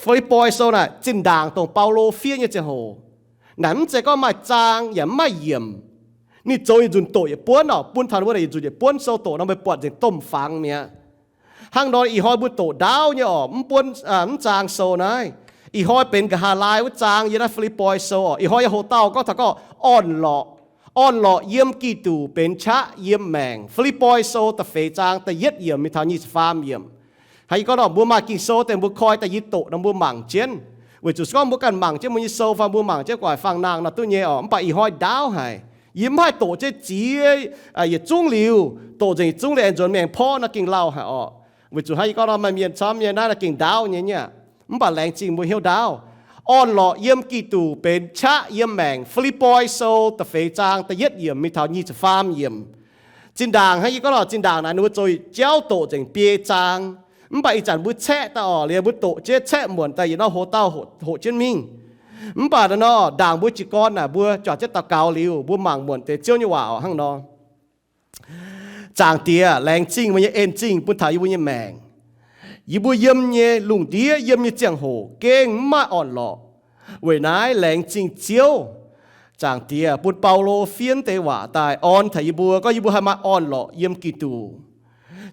Fi^lipv^poi Sou naaic, zinh ndaangc dongh Baulo fiev nyei ziangh hoc, naaic mv zeiz gorngv maaih zaang yaac mv maaih yiemc. Ninh zoux yietc nzunc doqc yietc buonv orqc, bun taux ninh mbuo naaic yietc nzunc yietc buonv sou doqc nor, meih buatc nzengc domh fangx mi'aqv. Hnangv nor ih hnoi mbuo doqc ndaauv nyei orqc, mv buonv, mv zaang sou naaiv. Ih hnoi benx nqa'haav laai wuov zaang yiem naaiv Fi^lipv^poi Sou orqc. Ih hnoi nyei hoc-dauh gorngv taux gorngv orn-lorqc. Orn-lorqc yiem Giduc benx qaqv yiem maengc. Fi^lipv^poi Sou da'feix zaang da'yietv yiemc mingh taux nyic ziepc faam yiemc. Hnangv yie gorngv nor, mbuo maaih Ging-Sou deix mbuo koi daaih yie doqc nor mbuo mangc jienv. Weic zuqc se gorngv mbuo ganh mangc jienv mbuo nyei sou fai mbuo mangc jienv gu'nguaaic fangx nangh nor duqv nyei orqc, mv baac ih hnoi ndaauv haic. Yie mv haih doqc jienv ziex, yietc zungv liuz, doqc nzengc yietc zungv liuz aengx nzuonx maengx porv nor gengh lauh haic orqc. Weic zuqc hnangv yie gorngv nor, maaih mienh camv nyei naaiv naaiv gengh ndaauv nyei nyei. Mv baac laengz zingh mbuo hnyouv ndaauv. Orn-lorqc yiem Giduc benx qaqv yiem maengc. Fi^lipv^poi Sou da'feix zaang da'yietv yiemc mingh taux nyic ziepc faam yiemc. Zinh ndaangc hnangv yie gorngv nor, zinh ndaangc naaic ninh mbuo zoux jauv doqc nzengc biei zaang. Mv baac ih zanc mbuo caeqv daaih orqc, liuz mbuo doqc jienv caeqv muonc daaih yietc norm hoc-dauh hoqc jienv mingh. Mv baac nor, ndaangc mbuo jiez gorn naaic mbuo juangc jienv daux gaux liuz, mbuo mangc muonc deix Ziouv nyei waac orqc hnangv nor. Zaangc Diex, laengz zingh meih nyei en zingh bun taux yie mbuo nyei maengc. Yie mbuo yiem nyei lungh ndiev, yiem nyei ziangh hoc gengh mv maaih orn-lorqc. Weic naaiv laengz zingh Ziouv. Zaangc Diex bun Baulo fiev deix waac daaih orn taux yie mbuo, gorngv yie mbuo haih maaih orn-lorqc yiem Giduc.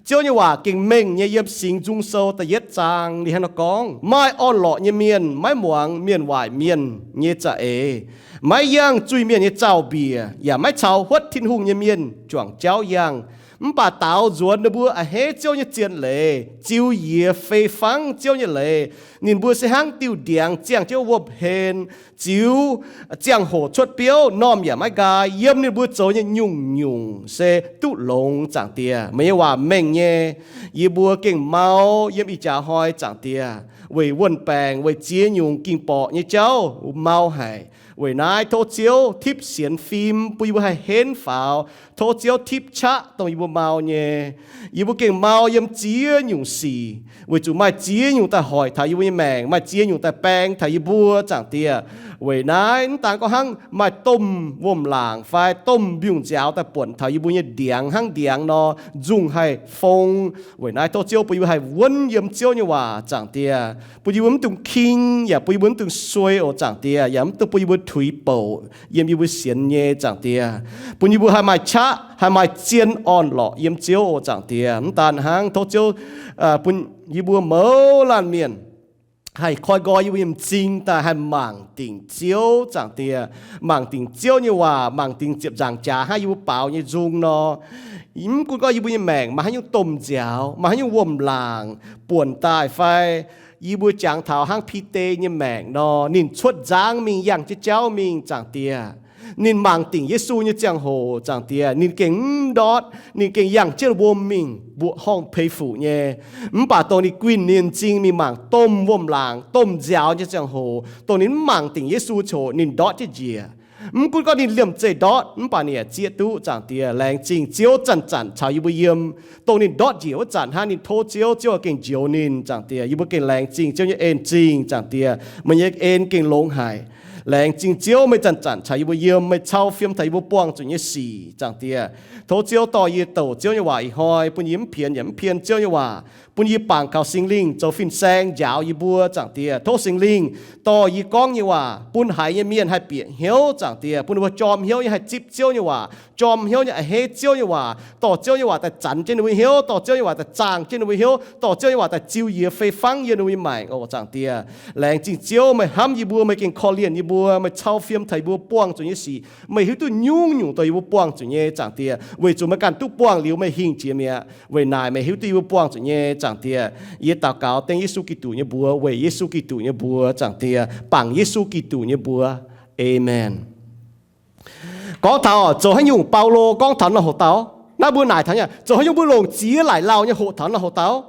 Ziouv nyei waac gengh mengh nyei yiem Singx Nzung Sou da'yietv zaang ninh hnangv nor gorngv, maaih orn-lorqc nyei mienh maiv muangx mienh waaic mienh nyei za'eix, maiv yangh zuiz-mienh nyei zaux-mbiec, yaac maiv caux huotv Tin-Hungh nyei mienh juangc jauv yangh. Mv baac daaux nzuonx ninh mbuo a'hneiv Ziouv nyei zien leiz, ziux yiex fei fangv Ziouv nyei leiz. Ninh mbuo se hnangv diuh ndiangx ziangh jienv wuom-hlen, ziux ziangh hoc cuotv biouv, normh yaac maiv nqaai. Yiem ninh mbuo zoux nyei nyungc-nyungc se duqv longx, Zaangc Diex. Meih nyei waac mengh nyei. Yie mbuo gengh mau yiem ih jaax hnoi, Zaangc Diex, weic wuon-baengc, weic ziex nyungc ging-borqc nyei jauv mau haic. Weic naaiv tov Ziouv tipv sienx fim bun yie mbuo haih henv faaux. Tov Ziouv tipv qaqv dongh yie mbuo mau nyei. Yie mbuo gengh mau yiem ziex nyungc sic, weic zuqc maaih ziex nyungc daaih hoic taux yie mbuo nyei maengc, maaih ziex nyungc daaih baeng taux yie mbuo, Zaangc Diex. Weic naaiv mv daan gorngv hnangv maaih domh wuom-laangc fai domh mbiungc nziaaux daaih buonc taux yie mbuo nyei ndiangx hnangv ndiangx nor, nzungh haih fong. Weic naaiv tov Ziouv bun yie mbuo haih wuonv yiem Ziouv nyei waac, Zaangc Diex, bun yie mbuo mv dungx king, yaac bun yie mbuo mv dungx suei oc, Zaangc Diex, yaac mv dungx bun yie mbuo tuix bouc yiem yie mbuo sienx nyei, Zaangc Diex. Bun yih mbuo haih maaih qaqv, haih maaih zien orn-lorqc yiem Ziouv oc, Zaangc Diex. Mv daan hnangv, tov Ziouv bun yie mbuo mouz laanh mienh haih koi nqoi yie mbuo nyei m'zing daaih haih mangc dingc Ziouv, Zaangc Diex. Mangc dingc Ziouv nyei waac, mangc dingc ziepc nzaangc jaax hnangv yie mbuo baaux nyei nzung nor. Mv gunv gorngv yie mbuo nyei maengc maaih haaix nyungc domh nziaaux, maaih haaix nyungc wuom-laangc buonc daaih fai, yie mbuo jangx taux hnangv Bide nyei maengc nor, ninh cuotv nzangv mingh yangh jienv jauv mingh, Zaangc Diex. Ninh mangc dingc Yesu nyei ziangh hoc, Zaangc Diex, ninh gengh mv ndortv, ninh gengh yangh jienv wuom mingh mbuoqc horngh peix fuc nyei. Mv baac dongh ninh guinh ninh m'zing mingh mangc domh wuom-laangc, domh nziaaux nyei ziangh hoc, dongh ninh mv mangc dingc Yesu ziouc ninh ndortv jienv njiec. Mv gunv gorngv ninh liemh zeih ndortv, mv baac ninh yaac zieqv duqv, Zaangc Diex. Laengz zingh Ziouv zanc-zanc caux yie mbuo yiem. Dongh ninh ndortv njiec wuov zanc hnangv, ninh tov Ziouv, Ziouv gengh njoux ninh, Zaangc Diex. Yie mbuo gengh laengz zingh Ziouv nyei en zingh, Zaangc Diex. Meih nyei en gengh longx haic. Laengz zingh Ziouv, meih zanc-zanc caux yie mbuo yiem, meih cau fiem taux yie mbuo buangh zuqc nyei sic, Zaangc Diex. Tov Ziouv dorh yie douc Ziouv nyei waac ih hnoi, bun yie mv pienx yaac mv pien Ziouv nyei waac, bun yie bangc kaux Singx Lingh zoux fin-saeng njaaux yie mbuo, Zaangc Diex. Tov Singx Lingh dorh yie gorngv nyei waac bun haiz nyei mienh haih bieqc hnyouv, Zaangc Diex, bun ninh mbuo jorm hnyouv nyei haih zipv Ziouv nyei waac, jorm hnyouv nyei a'hneiv Ziouv nyei waac, dorh Ziouv nyei waac daaih zanc jienv ninh mbuo hnyouv, dorh Ziouv nyei waac daaih zaangh jienv ninh mbuo hnyouv, dorh Ziouv nyei waac daaih ziux yiex fei fangv yiem ninh mbuo nyei maengc oc, Zaangc Diex. Laengz zingh Ziouv, meih hnamv yie mbuo, meih gengh korv-lienh yie mbuo, meih cau fiem taux yie mbuo buangh zuqc nyei sic, meih hiuv duqv nyungc-nyungc dongh yie mbuo buangh zuqc nyei, Zaangc Diex. Weic zuqc meih ganh duqv buangh liuz meih hingh jiex mi'aqv. Weic naaic meih hiuv duqv yie mbuo buangh zuqc nyei, Zaangc Diex. Yie daux gaux dengv Yesu Giduc nyei mbuox, weic Yesu Giduc nyei mbuox, Zaangc Diex, bangc Yesu Giduc nyei mbuox. Aamen. Gorngv taux zoux haaix nyungc, Baulo gorngv taux naaiv hoc dauh, naaiv mbuo naaic taux nyei, zoux haaix nyungc mbuo longc ziex laaic lauh nyei hoqc taux naaiv hoc dauh.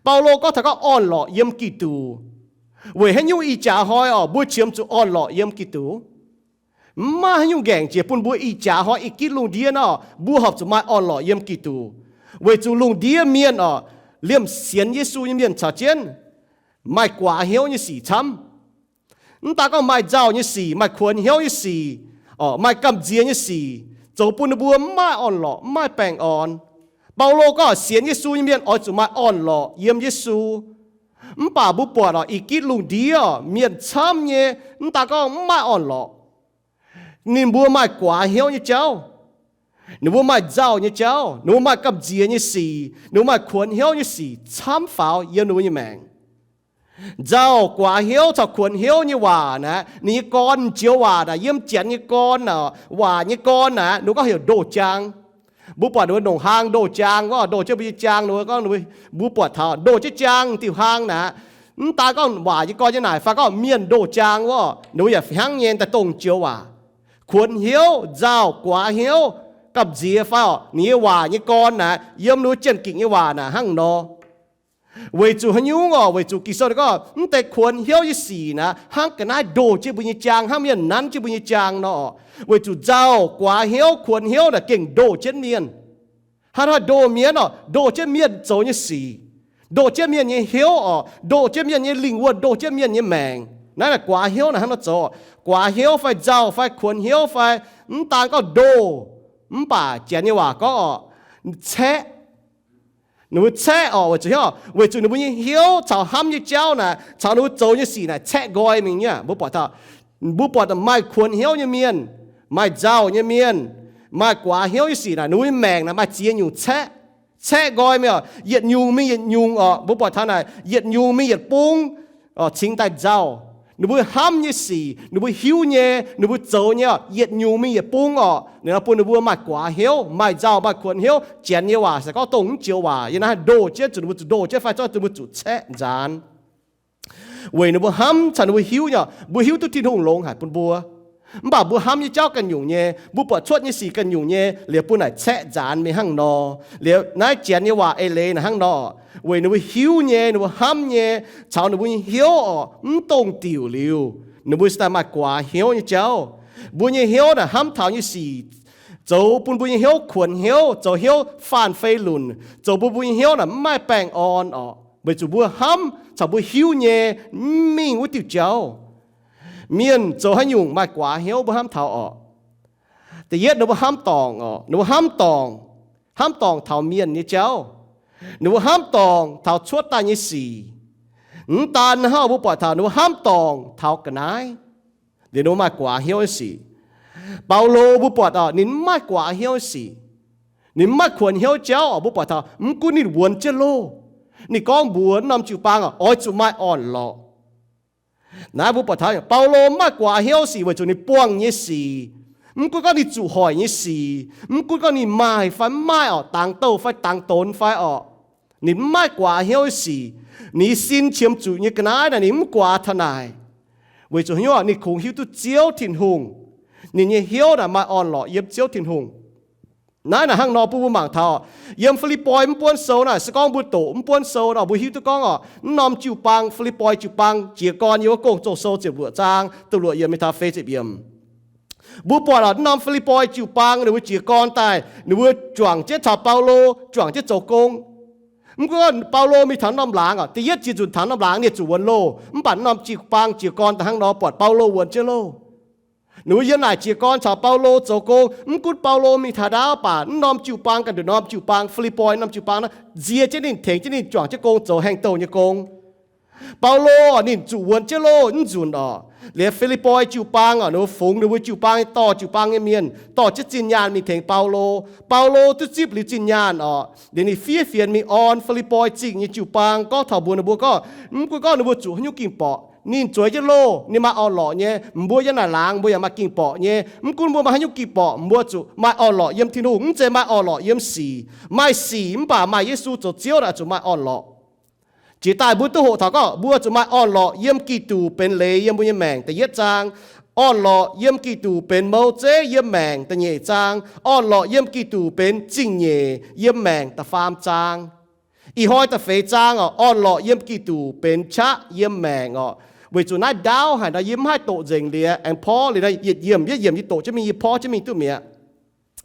Baulo gorngv taux gorngv orn-lorqc yiem Giduc. Weic haaix nyungc ih jaax hnoi orqc mbuo qiemx zuqc orn-lorqc yiem Giduc? Mv maaih haaix nyungc ngaengc jiex bun mbuo ih jaax hnoi ih gitv lungh ndiev nor, mbuo horpc zuqc maaih orn-lorqc yiem Giduc. Weic zuqc lungh ndiev mienh orqc, liemh sienx Yesu nyei mienh caux jienv maaih guaax hnyouv nyei sic camv. Mv daan gorngv maaih nzauh nyei sic, maaih kuonx hnyouv nyei sic, orqc, maaih gamh nziex nyei sic, zoux bun ninh mbuo mv maaih orn-lorqc, mv maaih baengh orn. Baulo gorngv sienx Yesu nyei mienh oix zuqc maaih orn-lorqc yiem Yesu. Mv baac mbuo buatc oc, ih gitv lungh ndiev oc, mienh camv nyei, mv daan gorngv mv maaih orn-lorqc. Ninh mbuo maaih guaax hnyouv nyei jauv. Ninh mbuo maaih nzauh nyei jauv. Ninh mbuo maaih gamh nziex nyei sic. Ninh mbuo maaih kuonx hnyouv nyei sic camv faaux yiem ninh mbuo nyei maengc. Nzauh, guaax hnyouv caux kuonx hnyouv nyei waac naaic, ninh nyei gorn joux waac naaic, yiem janx nyei gorn naaic, waac nyei gorn naaic, ninh mbuo gorngv heuc ndoh jaang. Mbuo buatc ninh mbuo nongc hlaang ndoh jaang, gorngv ndoh jienv mbuo nyei jaang, ninh mbuo gorngv, mbuo buatc taux ndoh jienv jaang diuh hlaang naaic. Mv daan gorngv waac nyei gorn nyei naaic, fai gorngv mienh ndoh jaang wuov, ninh mbuo yaac hnangv nyei daaih dongh joux waac. Kuonx hnyouv, nzauh, guaax hnyouv, gamh nziex fai oc, ninh nyei waac nyei gorn naaic, yiem ninh mbuo jien-gikc nyei waac naaic hnangv nor. Weic zuqc haaix nyungc oc? Weic zuqc Ging-Sou gorngv mv deix kuonx hnyouv nyei sic naaic hnangv ga'naaiv ndoh jienv mbuo nyei jaang, hnangv mienh nanv jienv mbuo nyei jaang nor oc. Weic zuqc nzauh, guaax hnyouv, kuonx hnyouv naaic gengh ndoh jienv mienh. Hnangv haaix ndoh mienh oc? Ndoh jienv mienh zoux nyei sic, ndoh jienv mienh nyei hnyouv oc, ndoh jienv mienh nyei lingh wuonh, ndoh jienv mienh nyei maengc. Naaiv naaic guaax hnyouv naaic hnangv nor zoux. Guaax hnyouv fai nzauh fai kuonx hnyouv fai, mv daan gorngv ndoh, mv baac janx nyei waac gorngv oc, caeqv. Ninh mbuo caeqv oc, weic zuqc hnyouv, weic zuqc ninh mbuo nyei hnyouv caux hnamv nyei jauv naaic, caux ninh mbuo zoux nyei sic naaic caeqv nqoi mingh nyei. Mbuo buatc taux, mbuo buatc maaih kuonx hnyouv nyei mienh, maaih nzauh nyei mienh, maaih guaax hnyouv nyei sic naaic, ninh mbuo nyei maengc naaic maaih ziex nyungc caeqv, caeqv nqoi mingh oc, yietc nyungc mingh yietc nyungc oc. Mbuo buatc taux naaic yietc nyungc mingh yietc bung oc, cingx daaih nzauh. Ninh mbuo hnamv nyei sic, ninh mbuo hiuv nyei, ninh mbuo zoux nyei oc, yietc nyungc mingh yietc bung oc. Ninh nor bun ninh mbuo maaih guaax hnyouv, maaih nzauh, maaih kuonx hnyouv. Janx nyei waac se gorngv dongh mv joux waac, yiem naaiv haih ndoh jienv zuqc ninh mbuo zuqc ndoh jienv fai zorqv ninh mbuo zuqc caeqv nzaanx. Weic ninh mbuo hnamv caux ninh mbuo hiuv nyei oc, mbuo hiuv duqv Tin-Hungh longx haic bun mbuo. Mv baac mbuo hnamv nyei jauv ganh nyungc nyei, mbuo buatc cuotv nyei sic ganh nyungc nyei, liuz bun naaic caeqv nzaanx mingh hnangv nor. Liuz naaiv janx nyei waac eix leiz naaic hnangv nor, weic ninh mbuo hiuv nyei, ninh mbuo hnamv nyei, caux ninh mbuo nyei hnyouv oc, mv dongh diuc liuz, ninh mbuo cingx daaih maaih guaax hnyouv nyei jauv. Mbuo nyei hnyouv naaic hnamv taux nyei sic zoux bun mbuo nyei hnyouv kuonx hnyouv, zoux hnyouv faanh fei lunc, zoux bun mbuo nyei hnyouv naaic mv maaih baengh orn oc, weic zuqc mbuo hnamv caux mbuo hiuv nyei mv mingh wuov diuh jauv. Mienh zoux haaix nyungc maaih guaax hnyouv mbuo hnamv taux oc. Da'yietv ninh mbuo hnamv dorngc oc, ninh mbuo hnamv dorngc, hnamv dorngc taux mienh nyei jauv. Ninh mbuo hnamv dorngc taux cuotv daaih nyei sic. Mv daan hnangv, mbuo buatc taux ninh mbuo hnamv dorngc taux ga'naaiv, liuz ninh mbuo maaih guaax hnyouv nyei sic. Baulo mbuo buatc oc, ninh mv maaih guaax hnyouv nyei sic. Ninh mv maaih kuonx hnyouv jauv oc. Mbuo buatc taux mv gunv ninh wuonx jienv loh, ninh gorngv mbuox norm jiu-baang oc, oix zuqc maaih orn-lorqc. Naaiv mbuo buatc taux Baulo mv maaih guaax hnyouv sic weic zuqc ninh buangh nyei sic, mv gunv gorngv ninh zuqc hoic nyei sic, mv gunv gorngv ninh maaih fai mv maaih oc, dangx douh fai dangx donx fai oc, ninh mv maaih guaax hnyouv nyei sic. Ninh nyei sin qiemx zuqc nyei ga'naaiv naaic ninh mv guaax taux naaic, weic zuqc haaix nyungc? Ninh kungx hiuv duqv Ziouv Tin-Hungh. Ninh nyei hnyouv naaic maaih orn-lorqc yiem Ziouv Tin-Hungh. Naaiv naaic hnangv nor bun mbuo mangc taux yiem Fi^lipv^poi mv buonv sou naaic, se gorngv mbuo doqc mv buonv sou nor, mbuo hiuv duqv gorngv oc, mv norm jiu-baang, Fi^lipv^poi jiu-baang jiez gorn yiem wuov Gong-Zoh sou ziepc luoqc zaang, da'luoqc yiemc mingh taux feix ziepc yiemc. Mbuo buatc oc, mv norm Fi^lipv^poi jiu-baang ninh mbuo jiez gorn daaih, ninh mbuo juangc jienv caux Baulo juangc jienv zoux gong. Mv gunv Baulo mingh taux norm laangz oc, da'yietv jiex nzunc taux norm laangz ninh zuqc wuonx loh, mv baac mv norm jiu-baang jiez gorn daaih hnangv nor buatc Baulo wuonx jienv loh. Ninh mbuo yiem naaic jiez gorn caux Baulo zoux gong. Mv gunv Baulo mingh taux ndaauv, mv baac mv norm jiu-baang ganh nduqc norm jiu-baang, Fi^lipv^poi norm jiu-baang naaiv nzie jienv ninh, tengx jienv ninh juangc jienv gong zoux hengx douh nyei gong. Baulo oc, ninh zuqc wuonx jienv loh mv nzunc oc. Liuz Fi^lipv^poi jiu-baang oc, ninh mbuo fungx ninh mbuo jiu-baang nyei dorh jiu-baang nyei mienh dorh jienv zinh nyaanh mingh tengx Baulo. Baulo duqv zipv liuz zinh nyaanh oc, liuz ninh fiev fienx mingh orn Fi^lipv^poi Zingh nyei jiu-baang gorngv taux mbuox ninh mbuo gorngv, mv gunv gorngv ninh mbuo zuqc haaix nyungc ging-borqc, ninh zueiz jienv loh, ninh maaih orn-lorqc nyei. Mbuo yiem naaic laangz mbuo yaac maaih ging-borqc nyei. Mv gunv mbuo maaih haaix nyungc ging-borqc, mbuo zuqc maaih orn-lorqc yiem Tin-Hungh, mv zeiz maaih orn-lorqc yiem sic. Maaih sic mv baac maaih Yesu zoux Ziouv naaic zuqc maaih orn-lorqc. Jiex daaih mbuo duqv hoqc taux gorngv mbuo zuqc maaih orn-lorqc yiem Giduc benx leiz yiem mbuo nyei maengc, da'yietv zaang. Orn-lorqc yiem Giduc benx mouv zeiv yiem maengc, da'nyeic zaang. Orn-lorqc yiem Giduc benx zingh nyeic yiem maengc, da'faam zaang. Ih hnoi da'feix zaang oc, orn-lorqc yiem Giduc benx qaqv yiem maengc oc. Weic zuqc naaiv ndaauv haic nor yie mv haih doqc nzengc liuz aengx porv liuz nor, yietc yiemc yietc yiemc yie doqc jienv mingh, yie porv jienv mingh duqv mi'aqv.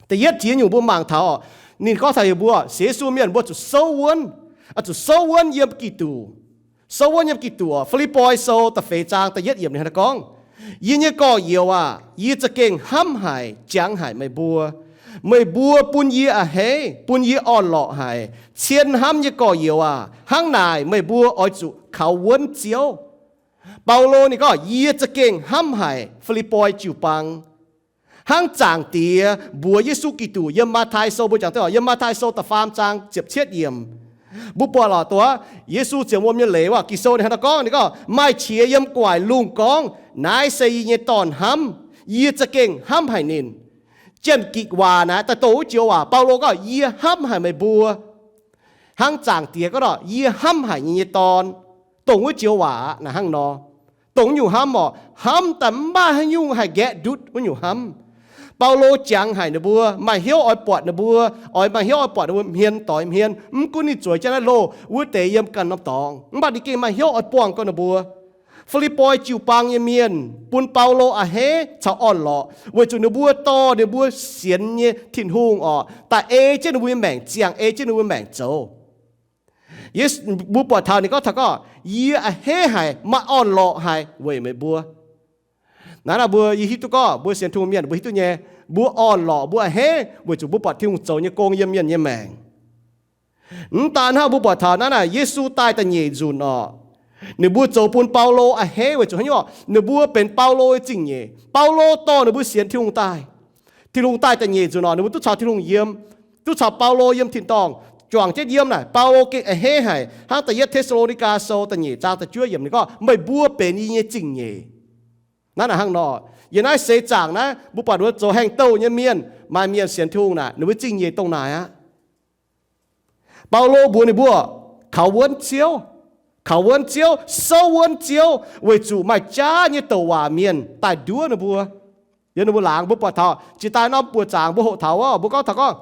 Da'yietv jiex nyungc mbuo mangc taux oc, ninh gorngv taux heuc mbuo sienx Yesu mienh mbuo zuqc souv wuonv, zuqc souv wuonv yiem Giduc. Souv wuonv yiem Giduc oc. Fi^lipv^poi Sou da'feix zaang da'yietv yiemc ninh hnangv naaiv gorngv, Yie nyei gorx-youz aac, yie za'gengh hnamv haic jangx haic meih mbuo. Meih mbuo bun yie a'hneiv, bun yie orn-lorqc haic, cien hnamv nyei gorx-youz aac, hnangv naaic meih mbuo oix zuqc kaux wuonv Ziouv. Baulo ninh gorngv, yie za'gengh hnamv haic Fi^lipv^poi jiu-baang, hnangv Zaangc Diex mbuox Yesu Giduc yiem Matv^tai Sou, mbuo jangx duqv yiem Matv^tai Sou da'faam zaang ziepc cietv yiemc. Mbuo buatc lorqc, dongh Yesu ziouc wuom nyei leiz wuov Ging-Sou ninh hnangv naaiv gorngv, ninh gorngv, maaih qiex yiem gu'nguaaic lungh gorngv, naaiv se yie nyei Dorn-hnamv, yie za'gengh hnamv haic ninh. Janx-Gikc waac naaiv daaih dongh wuov joux waac. Baulo gorngv, yie hnamv haic meih mbuo, hnangv Zaangc Diex gorngv, yie hnamv haic yie nyei Dorn. Dongh wuov joux waac aqv. Naaiv hnangv nor, dongh nyungc hnamv orqc, hnamv daaih mv maaih haaix nyungc haih nqaeqv ndutv wuov nyungc hnamv. Baulo jangx haic ninh mbuo, maaih hnyouv oix buatc ninh mbuo, oix maaih hnyouv oix buatc ninh mbuo hmien doix hmien. Mv gunv ninh zueiz jienv naaiv loh wuov deix yiem ganh norm dorngx, mv baac ninh gengh maaih hnyouv oix buangh gorngv ninh mbuo. Fi^lipv^poi jiu-baang nyei mienh bun Baulo a'hneiv caux orn-lorqc weic zuqc ninh mbuo dorh ninh mbuo sienx nyei Tin-Hungh orqc, daaih ei jienv ninh mbuo nyei maengc ziangh, ei jienv ninh mbuo maengc zoux. Mbuo buatc taux ninh gorngv taux gorngv, yie a'hneiv haic, maaih orn-lorqc haic weic meih mbuo. Naaiv naaic mbuo, yie hiuv duqv gorngv mbuo sienx Tin-Hungh mienh mbuo hiuv duqv nyei, mbuo orn-lorqc mbuo a'hneiv weic zuqc mbuo buatc Tin-Hungh zoux nyei gong yiem mienh nyei maengc. Mv daan hnangv, mbuo buatc taux naaiv naaic Yesu daaih da'nyeic nzunc orqc, ninh mbuo zoux bun Baulo a'hneiv weic zuqc haaix nyungc orqc, ninh mbuo benx Baulo nyei zingh nyeic. Baulo dorh ninh mbuo sienx Tin-Hungh daaih. Tin-Hungh daaih da'nyeic nzunc orqc, ninh mbuo duqv caux Tin-Hungh yiem, duqv caux Baulo yiem tin-dorngh, juangc jienv yiem naaic, Baulo gengh a'hneiv haic. Hnangv da'yietv Te^saa^lo^ni^gaa Sou da'nyeic zaang da'juov yiemc ninh gorngv, meih mbuo benx yie nyei zingh nyeic. Naaiv naaic hnangv nor, yiem naaiv seix zaangc naaiv mbuo buatc ninh mbuo zoux haengh douh nyei mienh, maaih mienh sienx Tin-Hungh naaic, ninh mbuo zingh nyeic dongh naaic aqv. Baulo mbuox ninh mbuo, kaux wuonv Ziouv, kaux wuonv Ziouv, souv wuonv Ziouv, weic zuqc maaih jaav nyei douc waac mienh daaih nduov ninh mbuo. Yiem ninh mbuo laangz mbuo buatc taux jiex daaih norm buoz zaangc mbuo hoqc taux wuov, mbuo gorngv taux gorngv,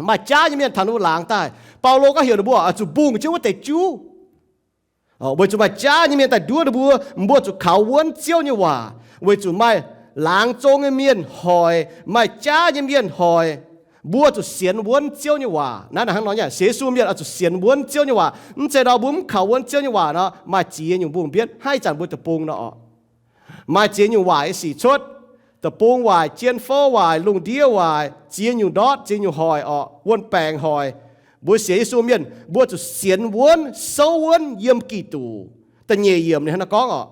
maaih jaav nyei mienh taux ninh mbuo laangz daaih. Baulo gorngv heuc ninh mbuo oix zuqc mbungh jienv wuov deix juv. Weic zuqc maaih jaav nyei mienh daaih nduov ninh mbuo, mbuo zuqc kaux wuonv Ziouv nyei waac, weic zuqc maaih laangz zong nyei mienh hoic, maaih jaav nyei mienh hoic. Mbuo zuqc sienx wuonv Ziouv nyei waac. Naaiv naaic hnangv nor nyei, sienx Yesu mienh oix zuqc sienx wuonv Ziouv nyei waac. Mv zeiz nor mbuo mv kaux wuonv Ziouv nyei waac nor, maaih ziex nyungc mbungh mbienv, haaix zanc mbuo deic-bung nor orqc. Maaih ziex nyungc waaic sic cuotv, deic-bung waaic, jien fouv waaic, lungh ndiev waaic, ziex nyungc ndortv, ziex nyungc hoic orqc, wuon-baengc hoic. Mbuo sienx Yesu mienh mbuo zuqc sienx wuonv, souv wuonv yiem Giduc. Da'nyeic yiemc ninh hnangv naaiv gorngv orqc,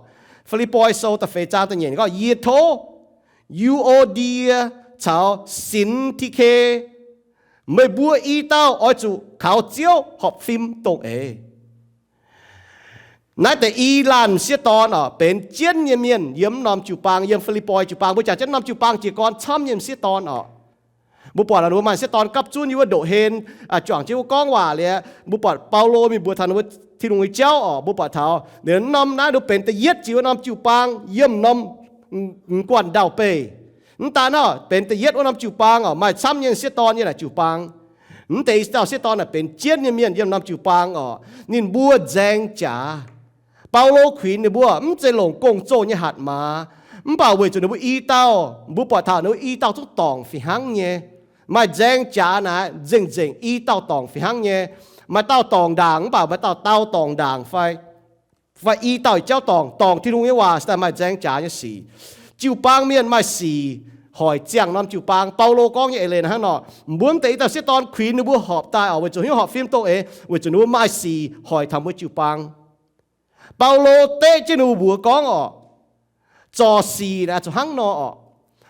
Fi^lipv^poi Sou da'feix zaang da'nyeic ninh gorngv, yie tov Yu^o^ndie caux Sin^ti^ke, meih mbuo i dauh oix zuqc kaux Ziouv horpc fim dongh eix. Naaiv deix i laanh m'sieqv dorn orqc, benx jienv nyei mienh yiem norm jiu-baang, yiem Fi^lipv^poi jiu-baang. Mbuo jangx jienv norm jiu-baang jiez gorn camv nyei m'sieqv dorn orqc. Mbuo buatc mbuo maaih m'sieqv dorn gapv zunv yiem wuov ndoqc hlen, juangc jienv wuov gorngv waac liuz, mbuo buatc Baulo mingh mbuox taux ninh mbuo Tin-Hungh nyei jauv orqc. Mbuo buatc taux ninh norm naaiv nduov benx da'yietv jiex wuov norm jiu-baang yiem norm m'nguaanh ndau-beih. Mv daan naaiv benx da'yietv wuov norm jiu-baang orqc, maaih camv nyei m'sieqv dorn yiem naaic jiu-baang. Mv deix i dauh sieqv dorn naaic benx jienv nyei mienh yiem norm jiu-baang orqc. Ninh mbuo nzaeng jaax. Baulo kuinx ninh mbuo mv zeiz longc gong-zoh nyei hatc maaz, mv baac weic zuqc ninh mbuo i dauh, mbuo buatc taux ninh mbuo i dauh zungv dorngc fih hnangv nyei. Maaih nzaeng jaax naaic nzengc-nzengc i dauh dorngc fih hnangv nyei. Maaih dauh dorngc ndaangc mv baac maaih dauh dauh dorngc ndaangc fai, fai i dauh jauv dorngc, dorngc Tin-Hungh nyei waac se daaih maaih nzaeng jaax nyei sic. Jiu-baang mienh maaih sic hoic ziangh norm jiu-baang. Baulo gorngv nyei eix leiz hnangv nor, mbuo mv deix i dauh sieqv dorn kuinx ninh mbuo horpc daaih orqc, weic zuqc hnyouv horpc fim dongh eix, weic zuqc ninh mbuo maaih sic hoic taux mbuo jiu-baang. Baulo deqv jienv ninh mbuo mbuox gorngv orqc, zorc sic naaic zuqc hnangv nor orqc.